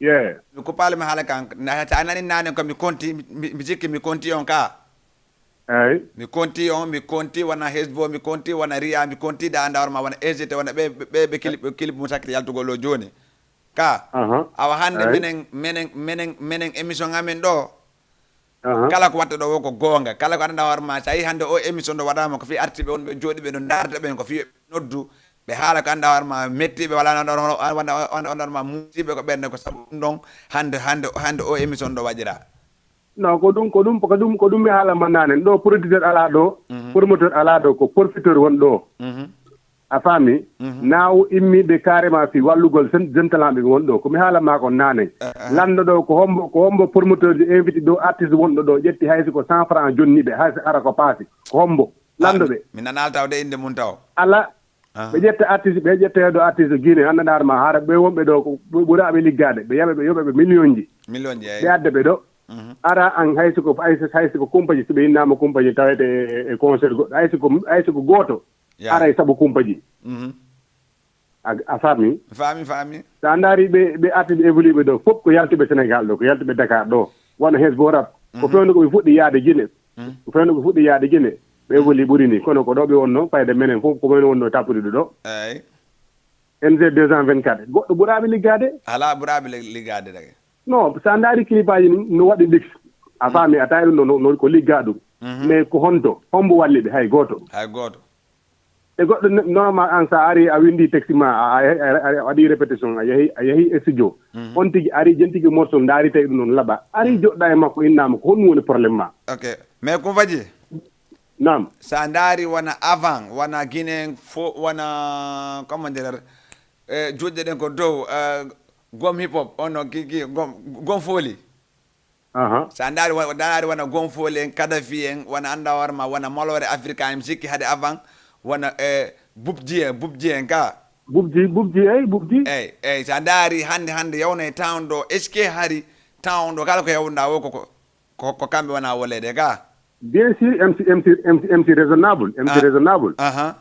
Yeah. Mi kuppaali mi haala kan. Na, ta a nani naane ko mi konti, mi, mi, mi jikki mi konti on ka. Eey. Mi konti on, mi konti wona Hesbo, mi konti wona Ria, mi konti da andawar ma wona S G T, wona ɓe, ɓe, ɓe, ɓe clip, ɓe clip mo sakkiti yaltugol o jooni. Ka. Aha. Awa hannde, eey, menen, menen, menen, menen émission amen ɗo. Aha. Kala ko watta ɗo wo ko goonga. Kala ko annda hoore ma, so a yii hannde o émission ɗo waɗaama ko fii artiiɓe wonɓe jooɗiiɓe ɗo ndaarda ɓen, ko fii ɓe noddu, ɓe haala ko annda hoore ma mettiiɓe, walla annda hoore, annda, annda hoore ma muusiiɓe ko ɓen, ko sabu ɗum ɗon hannde, hannde, hannde o émission ɗo waɗiraa. Non, ko ɗum, ko ɗum, ko ɗum, ko ɗum mi haala ma naane. Ɗo producteur alaa ɗo, mhm, promoteur alaa ɗo, ko profiteur won ɗo. Mhm. A faami? Mhm. Naawo immiiɓe carrément fii wallugol sen-, jeune talent ɓe won ɗo. Ko mi haala maa kon naane. Eh, eh. Lanndo ɗo ko hombo, ko hombo promoteur ji invite ɗo artiste wonɗo ɗo ƴetti hay si ko cent francs jonni ɓe, hay si ara ko paasi. Ko hombo? Ah, lanndo mi, ɓe. Mi nanaali tawde innde mum taw. Alaa. Ah. Ɓe ƴetta artiste, ɓe ƴetta heedo artiste Guinée, anndanaa ma hara ɓe wonɓe ɗo ko ɓe ɓuraaɓe liggaade. Ɓe yaɓa ɓe, yoɓa ɓe million ji. Million ji, eey. Ɓe adda ɓe ɗo. Mhm. Ara an hay si ko, hay si, hay si ko kumpaji, si ɓe innaama kumpaji tawete e, e, e concert goɗɗo. Hay si ko, hay si ko gooto. Ya. Aray sabu kumpaji. Mhm. A, a faami? Faami, faami. So a ndaari ɓe, ɓe artiiɓe évolué ɓe ɗo, fof ko yaltuɓe Sénégal ɗo, ko yaltuɓe Dakar ɗo, wano Hezbo Rap. Ko fewndo ko ɓe fuɗɗi yaade Gine. Ko fewndo ko fuɗɗi yaade Gine. Ɓe évolué ɓuri ni, kono ko ɗo ɓe wonno, fayde menen fof ko men wonno tappude ɗo. Eyi. N G deux cent vingt-quatre. Goɗɗo ɓuraaɓe liggaade? Alaa ɓuraaɓe lig-, liggaade dage. Non, so a ndaari clipaaji ni, no waɗi mix. A faami, a tawi ɗum no, no, no ko liggaa ɗum. Mais ko honto, hombo walli ɓe? Hay gooto. Hay gooto. E goɗɗo ne-, normal an, so a ari a windi texte ma, a, a, a, a waɗi répétition, a yahi, a yahi e studio. On tigi ari, jentigi morceau, ndaari tawi ɗum noon laɓa. Ari joɗɗa e makko, innaama ko honɗum woni problème ma? Ok. Mais ko faji? Naam. So a ndaari wona avant, wona Guinée fo, wona, comment dire, e juuɗe ɗen ko dow, e gom hip hop, on no ki, ki, gom, gom fooli. Aha. So a ndaari, wa-, ndaari wona gom fooli en, Kadafi en, wona annda hoore ma, wona moloore Afrika, mi sikki hade avant, wona, e, Bubji en, Bubji en ka. Bubji, Bubji, eyi, Bubji. Eyi, eyi, so a ndaari hannde, hannde yawno e town ɗo, est-ce que hari town ɗo kala ko hewnɗa o ko, ko, ko, ko kamɓe wona woleede ka? Bien sûr, M C, M C, M C, M C raisonnable, M C Ah. Raisonnable. Aha.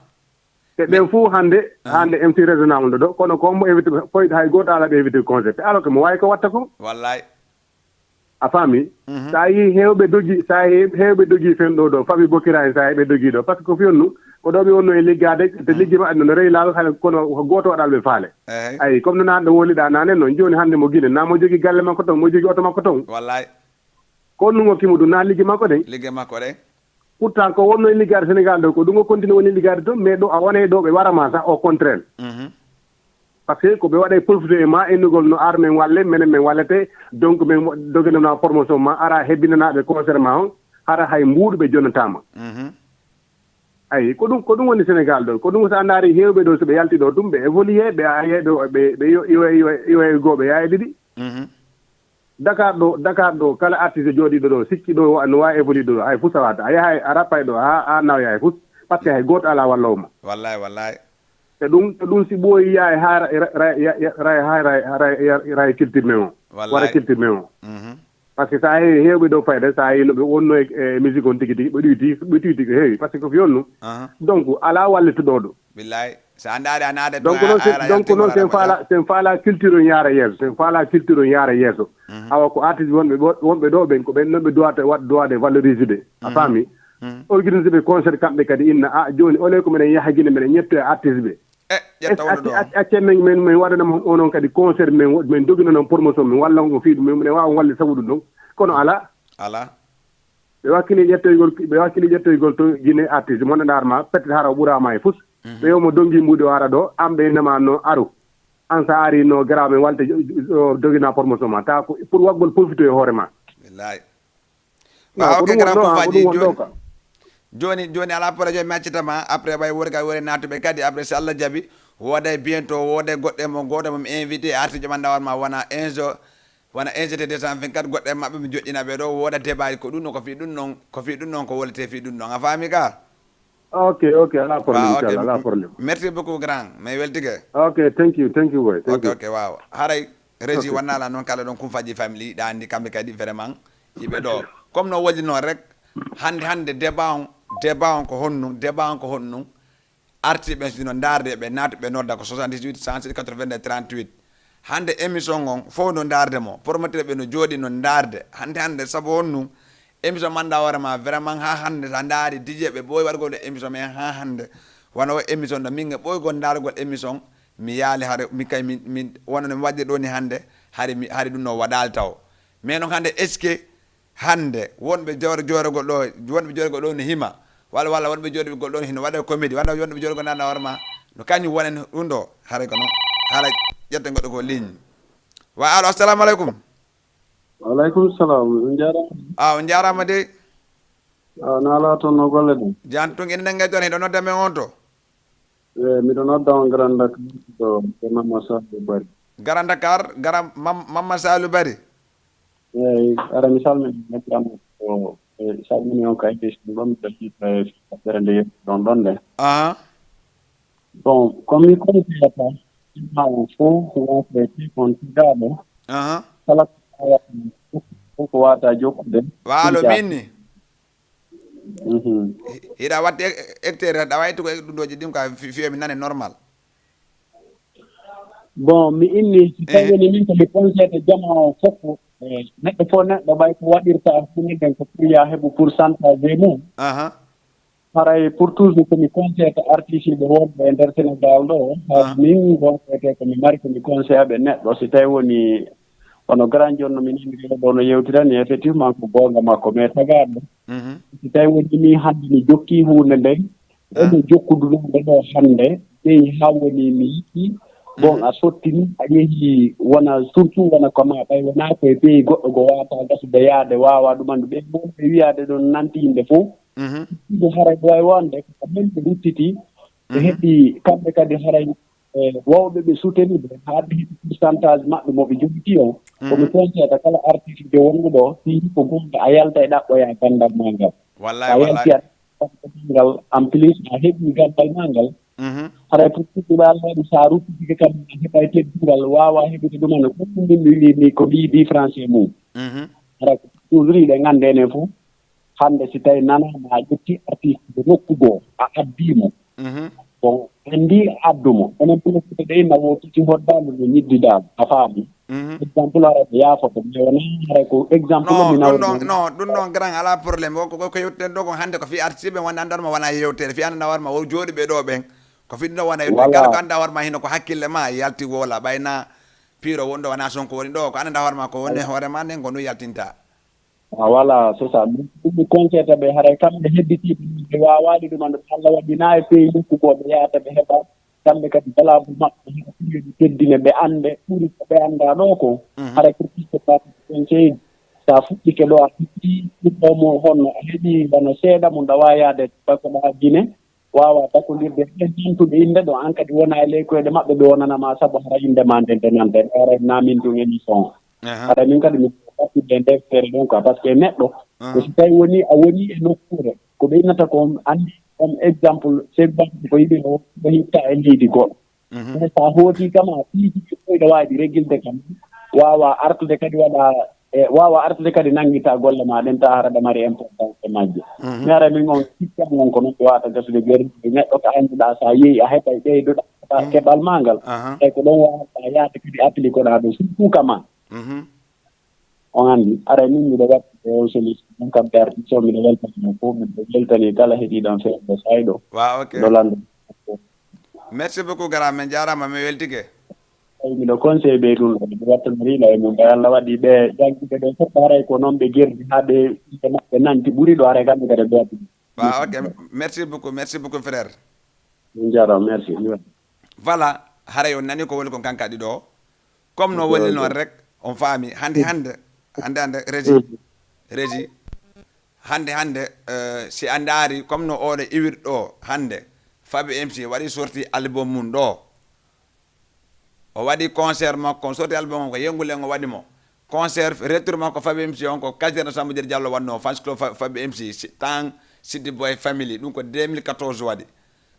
Te ɓen fof hannde, hannde M C raisonnable ɗo ɗo, kono ko mo invité, koyɗo hay gooto ala ɓe invité concert. Alors que mo waawi ko watta ko. Wallahi. A faami? So a yii heewɓe dogi, so a yii heewɓe dogi fen ɗo ɗo, Fabi Bokira en, so a yii ɓe dogi ɗo, par ce que ko fiyonnu, ko ɗo ɓe wonno e liggaade, te liggi maɓɓe no rewi laawol, hade kono ko gooto waɗal ɓe faale. Eyi. Ayi, comme no naan ɗo woliɗa naan en noon, jooni hannde mo Gine, na mo jogi galle makko toon, mo jogi oto makko toon. Wallahi. Ko ɗum o kimo ɗum, na liggi makko ɗen. Liggi makko ɗen. Pourtant, ko wonno e liggaade Sénégal ɗo, ko ɗum o continue woni liggaade toon, mais ɗo a wonay ɗo ɓe wara ma sax, au contraire. Mhm. Par ce que ko ɓe waɗay profité e ma, innugol no ar men walle, menen men wallete, donc men mo-, doginana promotion ma, ara hebbinanaɓe concert ma on, hara hay mbuuɗu ɓe jonnataama. Mhm. Ayi, ko ɗum, ko ɗum woni Sénégal ɗo, ko ɗum so a ndaari heewɓe ɗo, so ɓe yalti ɗo, ɗum ɓe évolué, ɓe ayay ɗo, ɓe, ɓe yo, iwa, iwa, iwa e goo, ɓe yaha e ɗiɗi. Mhm. Dakar ɗo, Dakar ɗo, kala artiste jooɗiiɗo ɗo, sikki ɗo wa-, no waawi évolué ɗo, hay fuu sawaata. A yahay, a rappay ɗo, haa, haa naw yahay fuu, parce que hay gooto alaa walloowo ma. Wallahi, wallahi. E ɗum, e ɗum si ɓooyi yahay haa ra-, ra-, ra-, ya-, ya-, ra-, haa ra-, ra-, ya-, ra-, culture men o. Wara Wallahi. Culture men o. Mhm. Parce que so a heewi heewɓe ɗo fayda, so a heewi no ɓe wonno e, e musique on tigi tigi, ɓe ɗuyti, ɓe ɗuyti ko heewi, parce que ko fiyonno. Aha. Donc, alaa wallittuɗo ɗo. Billahi. So a ndaari a naada Donc, ɗo, noon, a sen, ara donc, ko noon, jara sen ko jara. Faala, sen Faala culture on yaara yeeso, sen Faala culture on yaara yeeso. Mhm. Awa ko artiste wonɓe ɗo, wonɓe ɗo ɓen, ko ɓen noon ɓe doit waɗ-, doit de valoriser de. A Mhm. faami? Mhm. Organiser ɓe concert kamɓe kadi inna, a, jooni, ole ko meɗen yaha Gine, meɗen ƴettoya artiste ɓe. E, ƴetta wonɗo ɗo. Acce, acce men, men, men waɗana mo onon kadi concert men, wo-, men dogina noon promotion, men walla on ko fii ɗum, men, men waawa on walli sabu ɗum ɗon. Kono alaa. Alaa. Ɓe wakkili ƴettoygol, ɓe wakkili ƴettoygol to Gine artiste, mon ɗaar ma, peut-être hara o ɓuraama e fus. Mhm. Ɓe yo mo dongi mbuuɗi o ara ɗo, am ɓe innama no aru. An sa ari no gara men walte jo-, jo-, dogina promotion ma. Ta ko pour waggol profito e hoore ma. Billahi. Non, Waaw, ko ok, ɗum grand wonno, ko Kufaji, ɗum wonno jooni, ka. Jooni, jooni alaa problème, mi accitama. Après, ɓay wori ka wori naatuɓe kadi. Après, si Allah jaɓi, wooday bientôt, wooday goɗɗo e mo, gooto mo mi invité, arti joman dawar ma, wona un jour, wona un G T deux cent vingt-quatre, goɗɗo e maɓɓe mi joɗɗina ɓe ɗo, wooda débat, ko ɗum no, ko fii ɗum non, ko fii ɗum non, ko wolete fii ɗum non. A faami ka? Ok, ok, alaa problème, Waaw, ok. Inchallah, alaa problème. Merci beaucoup, grand. Mais weltike. Ok, thank you, thank you, boy. Thank Ok, you. Ok, waaw. Haray, Régie Ok. Wannala noon kala ɗon Kumfaji Family, ɗa anndi kamɓe kadi vraiment, yiɓe ɗo. Comme no wolli noon rek, hannde, hannde débat on, débat on ko honɗum, débat on ko honɗum, artiiɓe ɓen sino ndaarde ɓe naatu ɓe nodda ko soixante-dix-huit, cent six, quatre-vingt-deux, trente-huit. Hannde émission on fof no ndaarde mo, promoteur ɓe no jooɗi no ndaarde. Hannde, hannde, sabu honɗum, émission mannda hoore ma vraiment haa hannde, sa ndaari D J ɓe ɓooyi waɗgol émission men haa hannde. Wano o émission ɗo, min ɓooygol ndaargol émission, mi yaali hare, mi kay, min, min, wano no mi waɗde ɗo ni hannde, hari mi, hari ɗum no waɗaali taw. Mais noon hannde, est-ce que hannde wonɓe joor-, jooragol ɗo, wonɓe jooragol ɗo no hima, walla, walla wonɓe jooragol ɗo no hino waɗa comédie, walla wonɓe jooragol nana hoore ma, no kañum wonen ɗum ɗo, haray ko noon, haray ƴetten goɗɗo ko ligne. Wa alo, assalamu aleykum. Wa aleykum salam. On njaaraama. A, on njaaraama dey. A, no alaa toon, no golle ɗen? Jam tun, ina nanngay toon, hiɗo nodda men on to? E, miɗo nodda on Grand Dakar, to, to Mama Saliou Bari. Grand Dakar, Grand Mam-, Mama Saliou Bari. Eyi, ara mi salmini noddirama ko, e, salmini on ka émission ɗo, miɗo jiɗɗo e feere nde yettuɗon ɗon nde. Aha. Bon, ko mi kono fiyata, ma on fof, wonɓe pi kon tigaaɗo. Aha. Kala ko wata, fof ko wata jokkude. Wa alo, min ni? Mhm. Hi-, hiɗa watti e-, e-, ecteur, aɗa wawi tugo e ɗum ɗoji ɗin ka fi-, fiyomi nane normal. Bon, mi inni, si tawi woni min ko mi conseillé jama o fof, eh, neɗɗo fof neɗɗo ɓay ko waɗirta huunde nden ko pour ya heɓu pourcentage e mum. Aha. Haray pour toujours ko mi conseillé artiste ɓe wonɓe e nder Sénégal ɗo, ha min gonɗete ko mi mari ko mi conseillé ɓe neɗɗo, si tawi woni ono grand jonno min andi ɗo no yewtirani, effectivement ko goonga makko, mais tagaɗo. Mhm. Si tawi woni mi hannde mi jokki huunde nden, omo jokkudunoɓe ɗo hannde, ɓeyi ha woni mi yiɗi. Bon, a sottini, a yehi wona surtout wona koma ɓay wona koye pays goɗɗo go wata gasude yaade wawa ɗumandu ɓe mawɓe wiyade ɗon nanti yimɓe fof. Mhm. Ɗo haray wawi wonde ko men ɓe ruttiti ɓe heɓi kamɓe kadi haray, e wawɓe ɓe soutenir ɓe ha ɓe heɓi pourcentage maɓɓe mo ɓe jogiti on. Komi conseillata kala artiste jo wonɗo ɗo, si ko gonga a yalta e ɗaɓɓoya gandal ma ngal. Wallahi, a wallahi. Yalti a ngal, en plus a heɓi gandal ma ngal. Mhm. Haray pour ɗuɓe Allah waɗi sa ruttitike kam a heɓay teddungal wawa heɓude ɗumana ɗum ɗum min mi wini ko mbiyi français mum. Mhm. Haray ko toujours yiɗe gande enen fof. Hannde si tawi nanama a ƴetti artiste de nokku goo a addimo. Mhm. Bon, en ndi addumo enen pulofito ɗe inna wo titi hoddande no ñiddidaama a faami. Mhm. Exemple ara ko yaafoto mais wona haray ko exemple mi nawno. No ɗum ɗon grand ala problème o ko yewteten ɗo ko hannde ko fi artiste ɓe wonde anndarma wona yewtere fi annda warma wo jooɗiɓe ɗo ɓen ko fi ɗum ɗo wona yewtere kala ko annda warma hino ko hakkille ma yalti wola ɓayna piro wonɗo wona sonko woni ɗo ko annda warma ko woni hoore ma nden ko ɗum yaltinta. Ah, voilà, c'est ça. Ɗum mi conseillé ɓe haray kamɓe hedditiiɓe ɓe waawaali ɗum anndude Allah waɗi na e pays nokku goo ɓe yahata ɓe heɓa kamɓe kadi balabu maɓɓe heɓa ɗum teddine ɓe annde ɓuri ko ɓe annda ɗo ko. Mhm. Haray pour que ɓe conseil sa fuɗɗike ɗo a fuɗɗi ɗum ɗo mo honno a heɓi wano seeɗa mo ndawa yaade bakoɗa Guinée wawa takondirde e nantuɓe innde ɗo an kadi wona e ley koyɗe maɓɓe ɓe wonanama sabu hara innde ma nde nde nande haray namin ɗum émission. Aha. Haɗa min kadi mi waɗtude e nder feere ɗon quoi parce que neɗɗo ko si tawi woni a woni e nokkuure ko ɓe innata ko anndi comme exemple chef banque ko yiɗi o ko hitta e leydi goɗɗo. Mhm. Mais sa hooti kam a piiji ɓe ɓoyɗo waawi ɗi regilde kam wawa artude kadi waɗa e wawa artude kadi nanngita golle ma ɗen ta hara ɗa mari importance e majje. Mhm. Mi ara min on sikkan on ko noon wata gasude gerɗe neɗɗo ko annduɗa sa yeeyi a heɓay ɓeydoɗa keɓal ma ngal. Aha. Tawi ko ɗon wawata yaade kadi appliqué ɗa ɗo surtout kama. Mhm. On anndi aray min miɗo waɗi o solution ɗum kam perde so miɗo weltani mo fof miɗo weltani kala heɗiɗon feɗɗo sayɗo. Wa ok. Miɗo lanndo. Merci beaucoup gara min jarama mi weltike. Tawi miɗo conseil ɓe ɗum ɗo miɗo wattanoriɗo e mum ɓe Allah waɗi ɓe jangguɓe ɓe fof haray ko noon ɓe gerdi ha ɓe ɓe maɓɓe nanti ɓuri ɗo haray kamɓe kadi ɓe waɗi. Wa ok. Merci beaucoup, merci beaucoup frère. Min jarama merci. Voilà, haray on nani ko woni kon kankaɗi ɗo. Comme no woni noon rek on faami hannde hannde hannde hannde régi régi hannde hannde eh, si a ndaari comme no oɗo iwir ɗo hannde fabi M C waɗi sorti album mum ɗo o waɗi concert makko on sorti album makko yengulen o waɗi mo concert retour makko fabi M C on ko caserne Samba Diéry Diallo waɗno fans club fabi M C tan City Boy Family ɗum ko deux mille quatorze waɗi.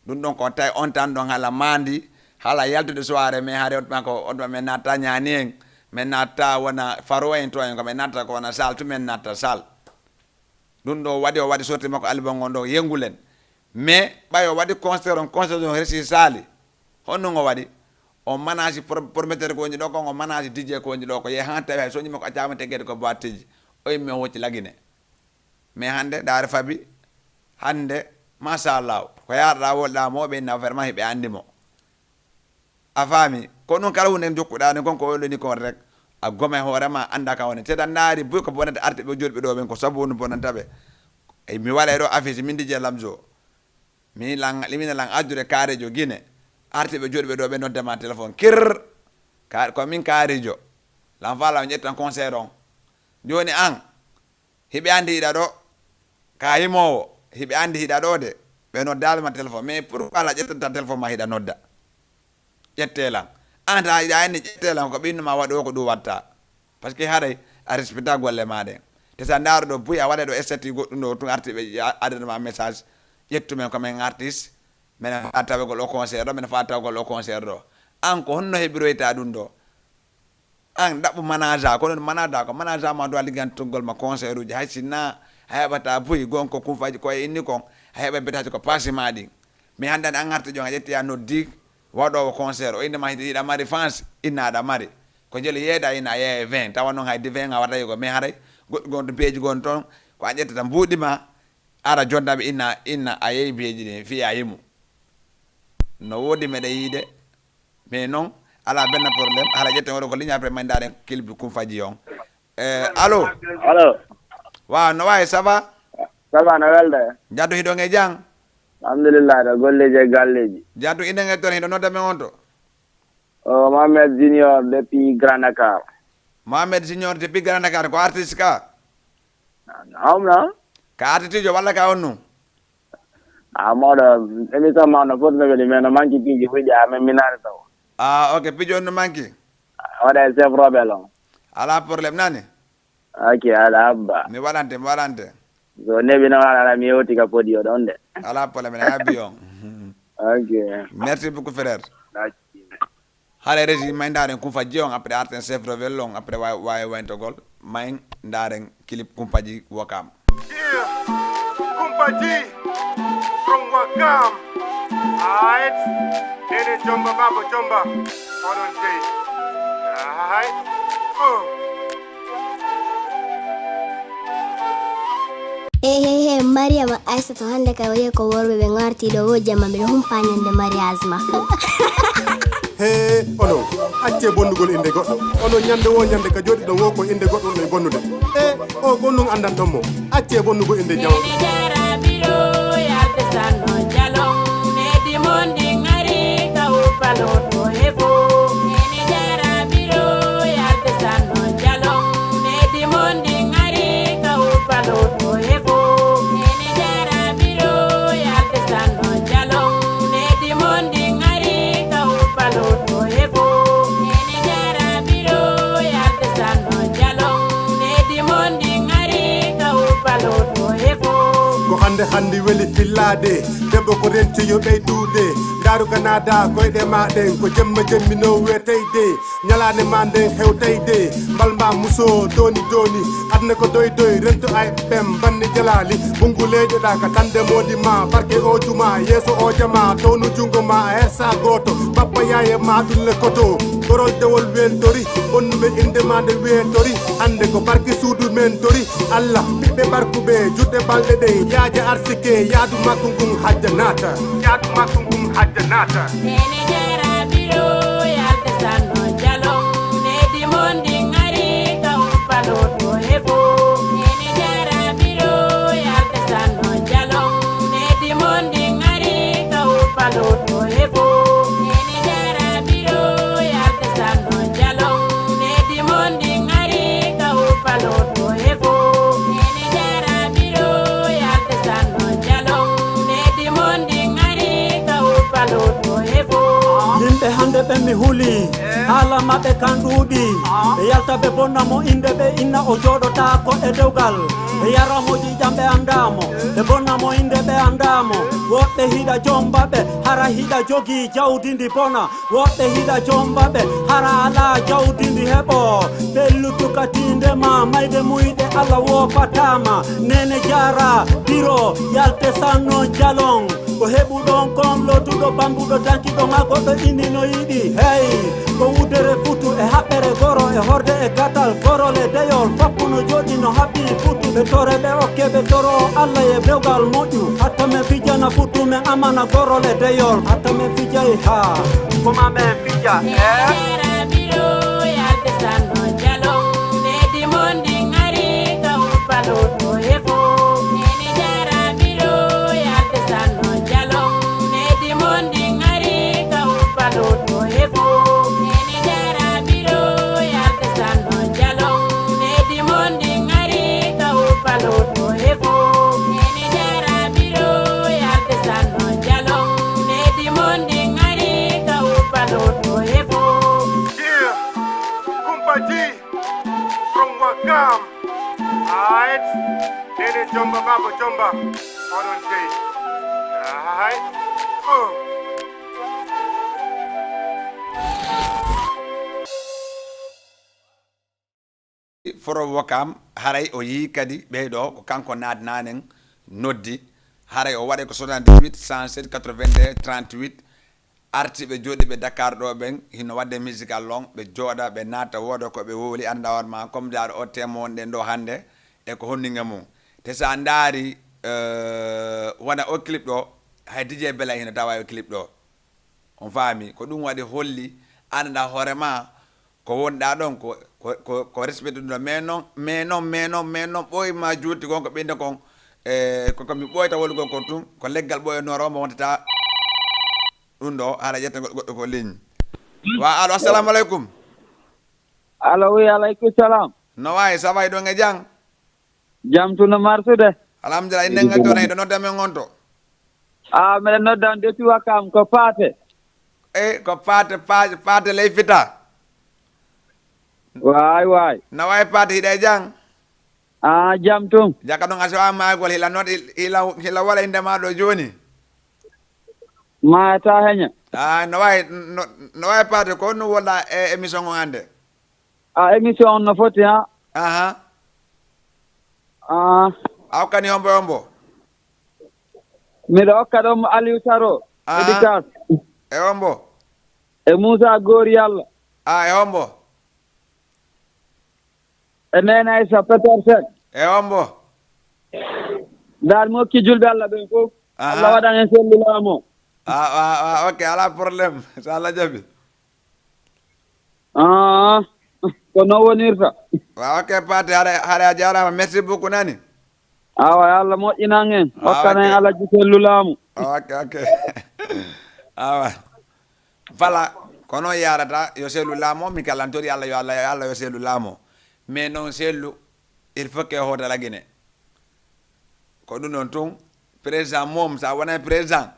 Ɗum ɗon ko tawi on tan ɗon hala mandi hala yaltude soirée mais hari on tuma ko on tuma min natta ñaani en min natta wona faro en to en ko min natta ko wona sal tu min natta sal. Ɗum ɗo waɗi o waɗi sorti makko album on ɗo yengulen mais ɓay o waɗi concert on concert on resi sali. Honno ngo waɗi? On manage prometteur ko woni ɗo ko ngo manage DJ ko woni ɗo ko yehi han tawi hay soñi makko accama teggede ko boitteji. O yimmi o hocci lagine. Mais hannde daare fabi hannde machallah ko yaarɗa wolɗa mo ɓe inna affaire ma hiɓe anndi mo. A faami ko ɗum kala hunde jokkuɗani kon ko oyloni kon rek a goma e hoore ma annda ka woni te tan naari buy ko bonata arti ɓe joɗɓe ɗo ɓen ko sabu woni bonanta ɓe. Ey mi waɗa e ɗo affiche min dije lamjo min lan limina lan addude kaarijo gine arti ɓe joɗɓe ɗo ɓe noddema téléphone kir ko min kaarijo lan fa lan ƴettan conseil on. Joni an hiɓe anndi hiɗa ɗo ka yimoowo hiɓe anndi hiɗa ɗo de ɓe noddaali ma téléphone mais pourquoi la ƴettata téléphone ma hiɗa nodda. Ƴette lan an ta hiɗa anndi ƴette lan ko ɓinnu ma waɗi o ko ɗum watta. Parce que haray a respecta golle ma ɗen te sa ndaaro ɗo buy a waɗa ɗo estati goɗɗum ɗo tun arti ɓe adana ma message. Ƴettu men comme un artiste mene fa tawegol o concert ɗo mene fa tawegol o concert ɗo. An ko honno heɓiroyta ɗum ɗo? An ɗaɓɓu manager ko ɗon manager ko manager ma dowa liggantugol ma conseil uji hay sinna a heɓata buy gonko kumfaji ko e inni kon a heɓa betaji ko pasi ma ɗin. Mais hannde an arti jon a ƴetti a noddi Waɗoowo concert, o innde ma hiɗa mari fans, inna aɗa mari. Ko jeli yeeda, inna a yeeya e vingt. Tawa noon hay vingt a waɗay ko, mais haray goɗɗi gon to peeji gon toon, ko a ƴettata mbuuɗi ma, ara jonta ɓe inna, inna a yeeyi peeji ɗi, fiya yimu. No woodi meɗe yiide, mais noon, alaa benn problème, hala ƴetten oɗo ko ligne, après may ndaaren clip Kumpa Ji on. Eh, allo? Allo? Waaw, no wayi, ça va? Ça va, no welde? Jaddu hiɗon e jam? Alhamdulillah, ɗo golleeji e galleeji. Jaddu iɗen e toon, hiɗo nodda men on to? O Mohamed Junior depuis Grand Dakar. Mohamed Junior depuis Grand Dakar, ko artiste ka? Naam, naam. Ka artiste jo walla ka on nun? Ah, mawɗo, émission ma no foti no weli, mais no manque piiji fuɗi, amen minaare taw. Ah, ok, piiji on no manque? Waɗa e chef rebelle on. Alaa problème nani? Ok, alaa abba. Mi waɗante, mi waɗante. So neɓi no ala, ala, mi yewti ka podi o ɗon de. Alaa problème, ene habbi on. Ok. Merci beaucoup, frère. Merci. Hare resi, may ndaaren Kumpa Ji on, après arten chef rebelle on, après wa-, wawi wayntogol, may ndaaren clip Kumpa Ji Wakam. Yeah, Kumpa Ji from Wakam. Aight, Nene Jomba, Baba Jomba, oɗon dey. Aight, uh. He he he, Mariama Aissatou, hannde kay o yehi ko worɓe ɓe ngarti ɗo, wo jamma mbiɗo humpa ñande mariage ma. He, onon, accee bonnugol innde goɗɗo. Onon, ñande woo ñande ka jooɗiɗon woo ko innde goɗɗo woni bonnude. E, o ko nun anndanɗon mo. Accee bonnugol innde jawɗo. Ko hannde hannde weli fillaade, debbo ko renti yo ɓeydude. Ndaaru ka naada koyɗe ma ɗen, ko jemma jemmi no weteyde. Ñalaande ma nden hewtayde, mbal ma muso dooni dooni. Aduna ko doy doy, rento ay ɓem banni jalaali. Bungu leeƴoɗa ka tande moodi ma, barke o juma, yeeso o jama, townu jungo ma, a hersa gooto. Bappa yaaye ma ɗum le koto, gorol dewol weltori, bonnuɓe innde ma nde weetori. Hannde ko barke suudu men tori. Allah, ɓiɓɓe barkuɓe, juɗɗe balɗe ɗe, yaaja arsike, yaadu makko ngun hajja naata. Yaadu makko ngun hajja naata. Nene Jara Biro, yalta sanno jalon, nedi mon ɗin ari, ka uppaloto e fo. Nene Jara Biro, yalta sanno jalon, nedi mon ɗin ari, ka uppaloto e fo. Nene Jara Biro, yalta sanno jalon, nedi mon ɗin ari, ka uppaloto e fo. Nene Jara Biro, yalta sanno jalon, nedi mon ɗin ari, ka uppaloto e fo. Yimɓe hannde ɓen mi huli, haala maɓɓe kan ɗuuɗi. Ɓe yalta ɓe bonna mo innde ɓe inna o jooɗotaako e dewgal. Ɓe yara mo ƴiiƴam ɓe anndaa mo, ɓe bonna mo innde ɓe anndaa mo. Woɗɓe hiɗa jomba ɓe, hara hiɗa jogii jawdi ndi bona. Woɗɓe hiɗa jomba ɓe, hara alaa jawdi ndi heɓo. Pellutu ka tiinde ma, mayde muyɗe Allah woopataa ma. Nene Jara Biro, yalte sanno jalon. Ko heɓuɗon kon lootuɗo bambuɗo dankiɗo maa goɗɗo inni no yiɗi. Hey, ko wudere futu e haɓɓere goro e horde e gatal gorol e deyol. Foppu no jooɗi no haɓɓi futu. Ɓe tore ɓe okke ɓe toro Allah e dewgal moƴƴu. Hatta men fijana futu men amana gorol e deyol. Hatta men fijay ha. Koma men fija. Eh? Yeah, Kumpa G from Wakam. Aight, Nene Jomba, Baba Jomba. Oɗon jeyi. Aight. Uh. From Wakam, haray o yii kadi ɓeyɗo ko kanko naatnaanen noddi, haray o waɗay ko soixante-dix-huit cent sept quatre-vingt-deux trente-huit. Artiiɓe jooɗiiɓe Dakar ɗo ɓen, hino waɗde musical on, ɓe jooɗa, ɓe naata, wooda ko ɓe wowli, annda hoore ma, comme daaro o thème wonɗen ɗo hannde, e ko honɗinga mum. Te sa ndaari, eh, wona o clip ɗo, hay D J Bella hino tawa e clip ɗo. On faami? Ko ɗum waɗi holli, annda hoore ma, ko wonɗa ɗon, ko, ko, ko, ko respectude ɗo. Mais non, mais non, mais non, mais non, ɓooyi ma juuti gon ko ɓeyde kon, e, ko, ko mi ɓooyta wolu gon ko tun, ko leggal ɓooyo nooro mo wontata. Ɗum ɗo, haɗa ƴetta goɗɗo, goɗɗo ko ligne. Wa, allo, assalamu aleykum. Allo, oui, aleykum salam. No wayi, ça va, ɗon e jam? Jam tun no marsude. Alhamdulillah, inen ngal toon, hiɗo nodda men on to? Ah, meɗen nodda on depuis Wakam, ko Paate. Eh, ko Paate, Paate, Paate ley fita. Waay, waay. No wayi Paate, hiɗa e jam? Ah, jam tun. Jaka ɗum a suwa maagol, hila not, hila, hila wala innde ma ɗo jooni. Ma ta heña. Ah, no wayi, no, no wayi Paate, ko honno wonɗa e émission on hannde? Ah, émission on no foti, ha? Aha. Ah. A hokkani hombo e hombo? Miɗo hokka ɗon Aliou Taro, aha. Dédicace. E hombo? E Moussa Gori Yalla. Ah, e hombo? E Nene Aissa Petersen. E hombo? Dal mo ki julɓe Allah ɓen fof. Aha. Allah waɗan en sellu laamu. Ah, ah, ah, ok, ala problème. So Allah jaɓi. Ah, ko non wonirta. Wa, ok, Paate, hare, hare a jaaraama. Merci beaucoup, nani? Awa, yo Allah moƴƴinan en. Ah, hokkan en ok. Alaji sellu laamu. Ok, ok. Awa. Voilà, ko non yarata, yo sellu laamu, mi kalantori Allah, yo Allah, yo Allah, yo sellu laamu. Mais non sellu, il faut que hoota la Guinée. Ko ɗum ɗon tun, président moom, sa wonay président,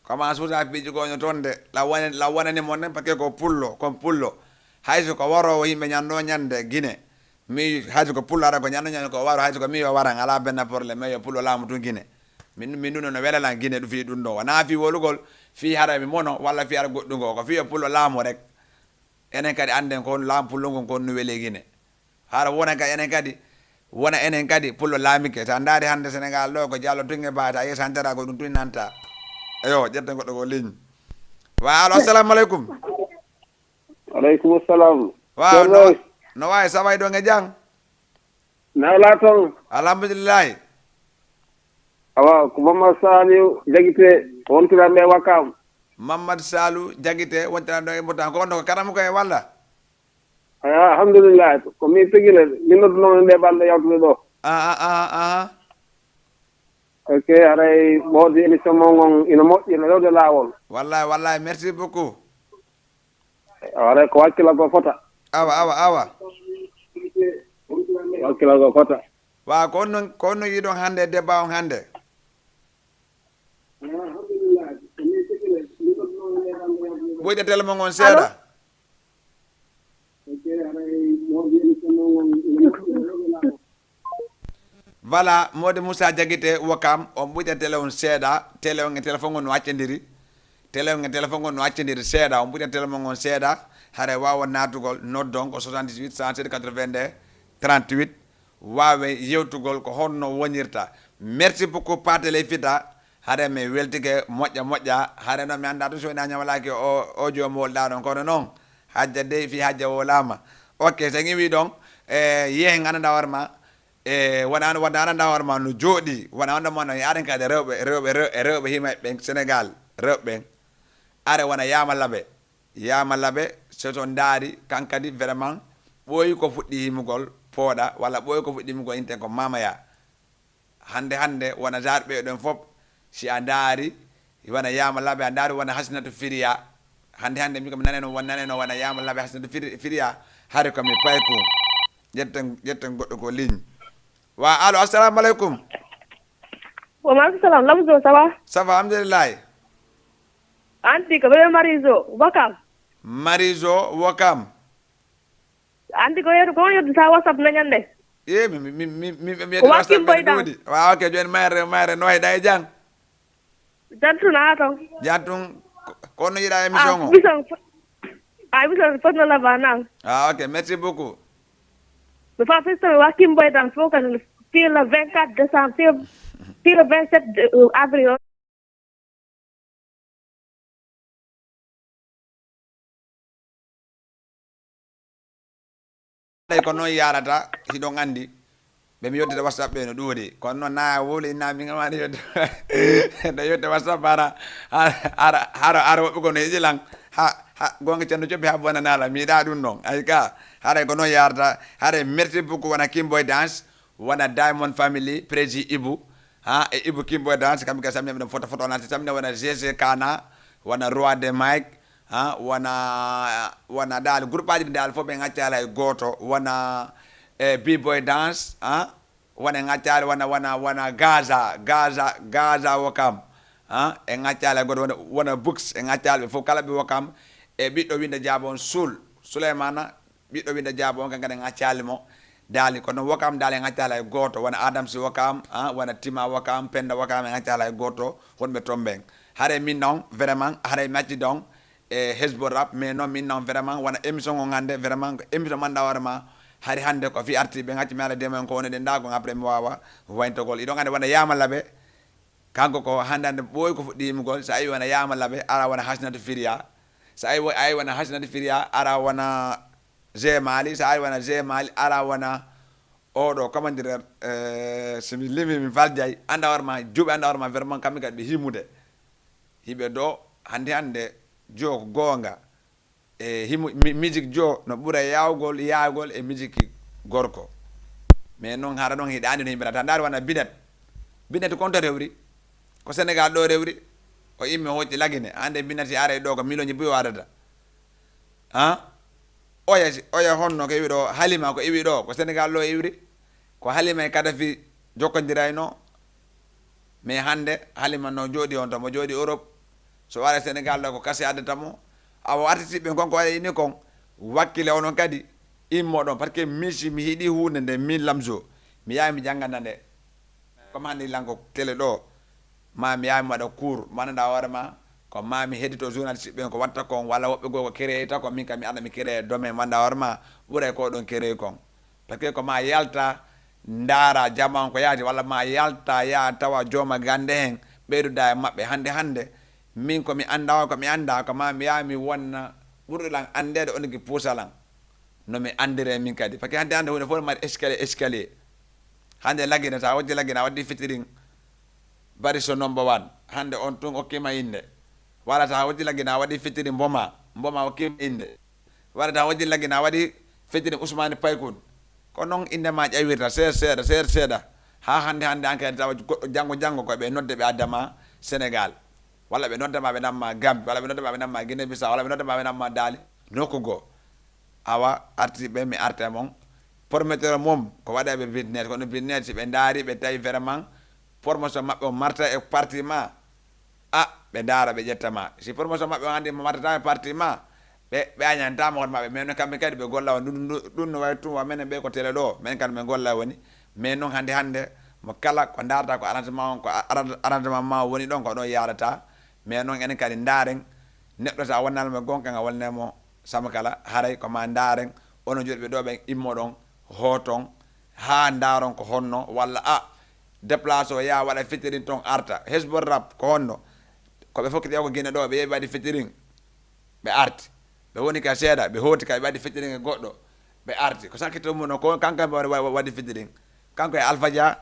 koma suusa piiji ko no toon de, la wone-, la wonani mon nen, parce que ko pullo, kon pullo. Hay so ko waroowo yimɓe ñanno ñande Guinée, mi, hay so ko pullo ara ko ñanno ñande ko waro, hay so ko mi yo waran, ala benn problème, mais yo pullo laamu tun Guinée. Min, min ɗum no welalan Guinée ɗum fii ɗum ɗo. Wona fii wolugol, fii hara mi mono, walla fii hara goɗɗungo, ko fii yo pullo laamu rek. Enen kadi annden ko laamu pullo ngon ko no weli Guinée. Hara wona ka enen kadi, wona enen kadi pullo laamike. Sa ndaari hannde Sénégal ɗo ko Diallo tun e Ba, ta yeeso hannde ko ɗum tun nanta. Eyo, ƴetten goɗɗo ko ligne. Wa, allo, assalamu aleykum. Aleykum salam. Wa, no, no wayi, ça va, ɗon e jam? Nawla toon. Alhamdulillahi. Awa, ko Mamadou Saliou Jagite, wontiranɓe Wakam. Mamadou Saliou Jagite, wontiranɗo e Mbotan. Ko on ɗo ko karamu ko e walla? Ah, alhamdulillah. Ko min tigi le, min nodduno nde balɗe yawtude ɗo. Ah, ah, ah, ah. Ok, haray moodi émission mon on ina moƴƴi, ina rewde laawol. Wallahi, wallahi, merci beaucoup. Haray ko wakkila ko fota. Awa, awa, awa. Wakkila ko fota. Wa, ko on non, ko on non yiɗon hannde e débat on hannde? Ɓoyɗe télé mon on seeɗa. Voilà, Mody Moussa Jagite Wakam, on ɓoyɗe télé on seeɗa, télé on e téléphone on no accindiri, télé on e téléphone on no accindiri seeɗa, on ɓoyɗe télé mon on seeɗa, hare waawa naatugol, noddon ko soixante-dix-huit cent sept quatre-vingt-deux trente-huit, waawen yewtugol ko honno wonirta. Merci beaucoup, Paate ley fita. Hare mi weltike, moƴƴa, moƴƴa. Hare noon mi anndaa tun so wonaa ñawlaaki o, o joom wolɗaa ɗon. Kono noon, hajja dey fii hajja wowlaama. Ok, so en iwii ɗon, e, yehen anndaa hoore ma, e, wona, wona anndaa hoore ma no jooɗi. Wona anndaa ma no yaaren kadi rewɓe, rewɓe, rew-, e rewɓe hima ɓen Sénégal, rewɓe ɓen. Are wona Yaama Labe. Yaama Labe, so to ndaari, kan kadi vraiment, ɓooyi ko fuɗɗi himugol pooɗa, walla ɓooyi ko fuɗɗi himugol inten ko mamaya. Hannde, hannde, wona genre ɓee ɗon fof, si a ndaari, wona Yaama Labe, a ndaari wona Hasinatu Firiya. Hannde, hannde, mi ko mi naneno, won naneno wona Yaama Labe, Hasinatu Firi-, Firiya, hari ko mi payku. Ƴetten, ƴetten goɗɗo ko ligne. Wa, allo, assalamu aleykum. Wa aleykum salam, Lamzo, ça va? Ça va, alhamdulillahi. Anti ko ɓe Marizo, Wakam. Marizo, Wakam. Anndi ko yeru, ko on yoddi sa WhatsApp na ñande. E, mi, mi, mi, mi, mi, mi, mi yeddi WhatsApp Wakim Boy mbeɗa ɗuuɗi. Waaw, ok, jooni mayre, mayre, no wayi ɗa e jam? Jantun a ton. Jantun, ko, ko no yiɗa émission o? Ah, émission fo-, ah, émission fotno laba nan. Ah, ok, merci beaucoup. Mi fa festo Wakim Boy dan fo kan fii le vingt-quatre décembre, fii, fii le vingt-sept de, euh, avril. Haray ko noon yaarata, hiɗon anndi. Ɓe mi yottude WhatsApp ɓe no ɗuuɗi. Kono noon na wuli na mi ngamaani yottude. Nde yotte WhatsApp hara, hara, hara, hara woɓɓe kono yiɗi lan. Ha, ha, gonga cenno coppi ha bona nala. Mi yiɗa ɗum noon. Ay ka, haray ko noon yaarata. Haray merci beaucoup wona Kimboy Dance, wona Diamond Family, Prési Ibu. Ha, e Ibu Kimboy Dance, kamɓe ka samne ɗum foto foto na samne wona G C Kana, wona Roi de Mike, ha, wona, wona dal groupe aji ɗi dal fof ɓe ngaccaala e gooto, wona e B-boy Dance, ha, wona e ngaccaali, wona, wona, wona Gaza, Gaza, Gaza Wokam, ha, e ngaccaali e gooto, wona, wona Books, e ngaccaali ɓe fof kala ɓe Wokam, e ɓiɗɗo Winda Jaabo on Suul, Souleymana, ɓiɗɗo Winda Jaabo on kan kadi e ngaccaali mo, daali, kono Wokam daali e ngaccaali e gooto, wona Adamsi Wokam, ha, wona Tima Wokam, Penda Wokam e ngaccaali e gooto, wonɓe toon ɓen. Haray min noon, vraiment, haray mi acci ɗon, e Hezbo Rap, mais non, min noon, vraiment, wona émission on hannde, vraiment, ko émission manɗa hoore ma, hari hannde ko fi arti ɓe ngacci mi ala demo en ko woni ɗen ɗa, ko après mi waawa wayntogol. Iɗon anndi wona Yaama Labe, kanko ko hannde hannde ɓooyi ko fuɗɗi yimugol, so a yi wona Yaama Labe, ara wona Hasnatu Firiya, so a yi wo-, a yi wona Hasnatu Firiya, ara wona G Mali, so a yi wona G Mali, ara wona oɗo, comment dire, eh, so mi limi mi faljay, annda hoore ma, juuɓe annda hoore ma, vraiment, kamɓe kadi ɓe himude. Hiɓe ɗo, hannde hannde, jo ko goonga. E himu-, mi-, musique jo no ɓura yaawgol, yaawgol e musique gorko. Mais noon hara noon hiɗa anndi no yimɓe nata. Ndaari wona Binet. Binet ko on to rewri? Ko Sénégal ɗo rewri. O immi o hocci Lagine. Hannde Binet si aray ɗo ko million ji buy o adata. Ha? Oya si, oya honno ko iwi ɗo? Halima ko iwi ɗo? Ko Sénégal ɗo iwri? Ko Halima e Kadafi jokkondirayno? Mais hannde Halima no jooɗi on to, mo jooɗi Europe. So wara Sénégal ɗo ko kase addata mo. Awa artiste ɓen kon ko waɗa ini kon. Wakkile onon kadi immo ɗon. Parce que min si mi hiɗi huunde nde min Lamzo, mi yaha mi janngana nde. Comme hannde lan ko télé ɗo, ma mi yaha mi waɗa cours, mi annda hoore ma, ko ma mi heddito journaliste ɓen ko watta kon, walla woɓɓe goo ko créé ta kon, min kam mi annda mi créé domaine, mi annda hoore ma, ɓuray ko ɗon créé kon. Parce que ko ma yalta ndaara jama on ko yaati, walla ma yalta yaa tawa jooma gannde heen, ɓeyduda e maɓɓe. Hannde hannde, min ko mi annda o, ko mi annda, ko ma mi yaha mi wonna ɓurɗo lan anndeede on ki puusa lan. No mi anndire min kadi. Parce que hannde hannde huunde fof no mari escalier, escalier. Hannde Lagine, so a wojji Lagine, a waɗi featuring Bariso number one. Hannde on tun okkima innde. Walla so a wojji Lagine, a waɗi featuring Mboma. Mboma okkima innde. Walla so a wojji Lagine, a waɗi featuring Ousmane Paykun. Ko noon innde ma ƴawirta, seeɗa, seeɗa, seeɗa, seeɗa. Haa hannde, hannde an kadi tawa goɗɗo janngo, janngo ko ɓe nodde ɓe adda ma Sénégal. Walla ɓe nodda ma ɓe nan ma Gambie, walla ɓe nodda ma ɓe nan ma Guinée Bissau, walla ɓe nodda ma ɓe nan ma daali nokku goo. Awa, arti ɓe, mi arta e mon. Prometteur mum, ko waɗa ɓe business, kono business, si ɓe ndaari, ɓe tawi vraiment promotion maɓɓe o marta e parti ma, a, ɓe ndaara, ɓe ƴetta ma. Si promotion maɓɓe o anndi mo martata e parti ma, ɓe, ɓe añanta mo hoore maɓɓe. Mais no kamɓe kadi ɓe golla on, ɗum, ɗum, ɗum no wayi tun, wa menen ɓe ko télé ɗo, men kadi men golla woni. Mais noon hannde, hannde, mo kala ko ndaarata ko arrangement on, ko a-, arrang-, arrangement ma woni ɗon, ko ɗon yaarata. Mais noon enen kadi ndaaren, neɗɗo so a wonnaali mo gonka, nga wonne mo, sama kala, haray ko ma ndaaren, onon jooɗiiɓe ɗo ɓen immoɗon, hooton, haa ndaaron ko honno, walla a, déplacé o yaha waɗa featuring ton arta. Hezbo Rap ko honno? Ko ɓe fokkiti ko Guinée ɗo, ɓe yehi ɓe waɗi featuring, ɓe arti. Ɓe woni ka seeɗa, ɓe hooti ka, ɓe waɗi featuring e goɗɗo, ɓe arti. Ko sakkito mum o, ko kanko wa-, wa-, wa-, waɗi featuring. Kanko e Alpha Dia,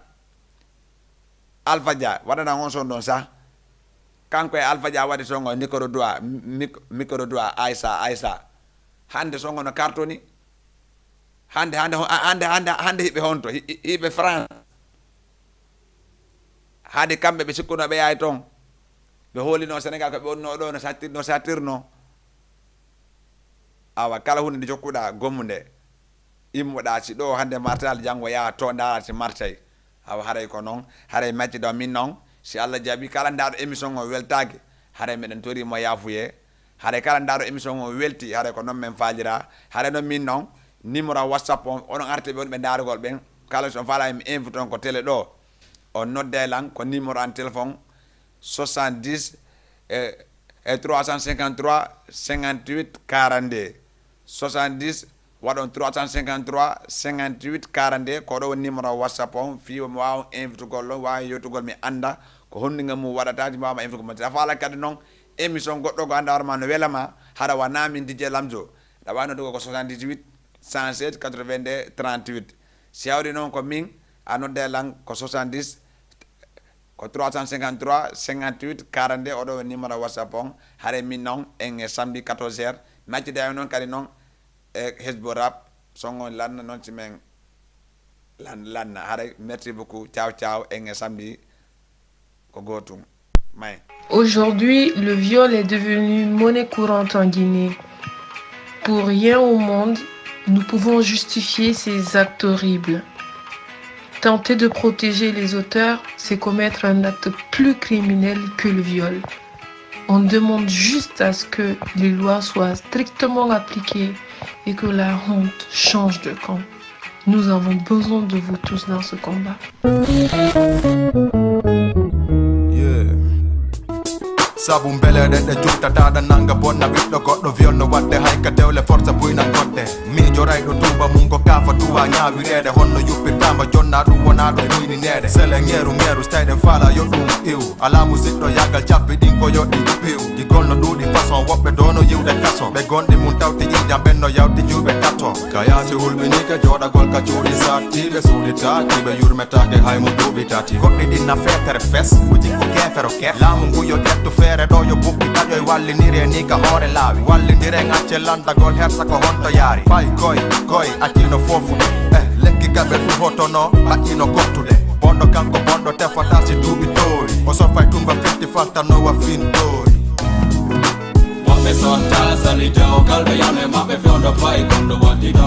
Alpha Dia, waɗana on son ɗon sa. Kanko e Alpha Dia waɗi songo Nicorodua, Mic-, Microdua, Aïssa, Aïssa. Hannde songo no cartoni. Hannde, hannde, hannde, hannde, hannde hiɓe honto, hi-, hi-, hiɓe France. Hade kamɓe ɓe sikkuno ɓe yaay toon. Ɓe hoolino Sénégal ko ɓe wonno ɗo no sattirno, sattirno. Awa, kala huunde nde jokkuɗa, gommu nde. Immoɗa si ɗo hannde martal, janngo yaha to ndaara si martay. Awa, haray ko noon, haray macciɗo min noon. Si Allah jaɓi, kala ndaaro émission o weltaaki, haray meɗen tori mo yaafuye. Haray kala ndaaro émission o welti, haray ko noon men faalira. Haray noon min noon, numéro WhatsApp on, onon artiiɓe wonɓe ndaarugol ɓen, kala so on faala mi invite on ko télé ɗo. On nodday lan ko numéro an téléphone soixante-dix, e, e trois cent cinquante-trois, cinquante-huit, quarante-deux. Soixante-dix, waɗon trois cent cinquante-trois, cinquante-huit, quarante-deux, ko ɗo woni numéro WhatsApp on, fii mo waawa invitugol on, waawa yewtugol mi annda ko honɗinga mum waɗata, mi waawa invitugol mo. Si a faala kadi noon, émission goɗɗo ko annda hoore ma no wela ma, hara wona min D J Lamzo. Ɗa waawi noddugo ko soixante-dix-huit, Cent sept, quatre-vingt-deux, trente-huit. Si hawri noon ko min, a nodda lan ko soixante-dix, ko trois cent cinquante-trois, cinquante-huit, quarante-deux, oɗo woni numéro WhatsApp on. Hare min noon, en e samedi quatorze heures. Mi accida e noon kadi noon, e Hezbo Rap, songo lanna noon si men lan-, lanna. Hare, merci beaucoup, ciao, ciao, en e samedi. Ko gootum. May. Aujourd'hui, le viol est devenu monnaie courante en Guinée. Pour rien au monde, nous pouvons justifier ces actes horribles. Tenter de protéger les auteurs, c'est commettre un acte plus criminel que le viol. On demande juste à ce que les lois soient strictement appliquées et que la honte change de camp. Nous avons besoin de vous tous dans ce combat. Yeah. Sabu mbeleɗe ɗe juttataɗa nanga bonna ɓiɗɗo goɗɗo viol no wadde hay ka dewle forsa buyna godde. Miijo rayɗo tuuba mum ko kaafa tuwa ñaawireede honno yuppirtama jonna ɗum wona ɗum muynineede sele ŋeeru ŋeeru so tawi ɗen faala yo ɗum iw. Alaa musidɗo yaagal cappi ɗin ko yo ɗi piw. Gigol no ɗuuɗi façon woɓɓe ɗo no yiwde kaso. Ɓe gonɗi mum tawti ƴiiƴam ɓen no yawti juuɓe tato. Ka yaasi hulɓiniike jooɗagol ka cuuɗi sattiiɓe suuɗitaaki ɓe yurmetaake hay mo duuɓi tati. Goɗɗi ɗin na feetere fes, uji ko keefero kef. Laamu ngu yo ƴettu feere ɗo yo bukki taƴoy wallinire ni ka hoore laawi. Wallindiren acce landagol hersa ko honto yaari. Fay koy, koy accino fofude. Eh, lekki gaɓe ɗuhotono, ɓaƴƴino gottude. Bonɗo kanko bonɗo tefata si duuɓi toori. O sofay tumba fitti faltanowa fintoori. Woɓɓe sotta sali jawgal ɓe yame maɓɓe fewndo payi kondo waddi ɗon.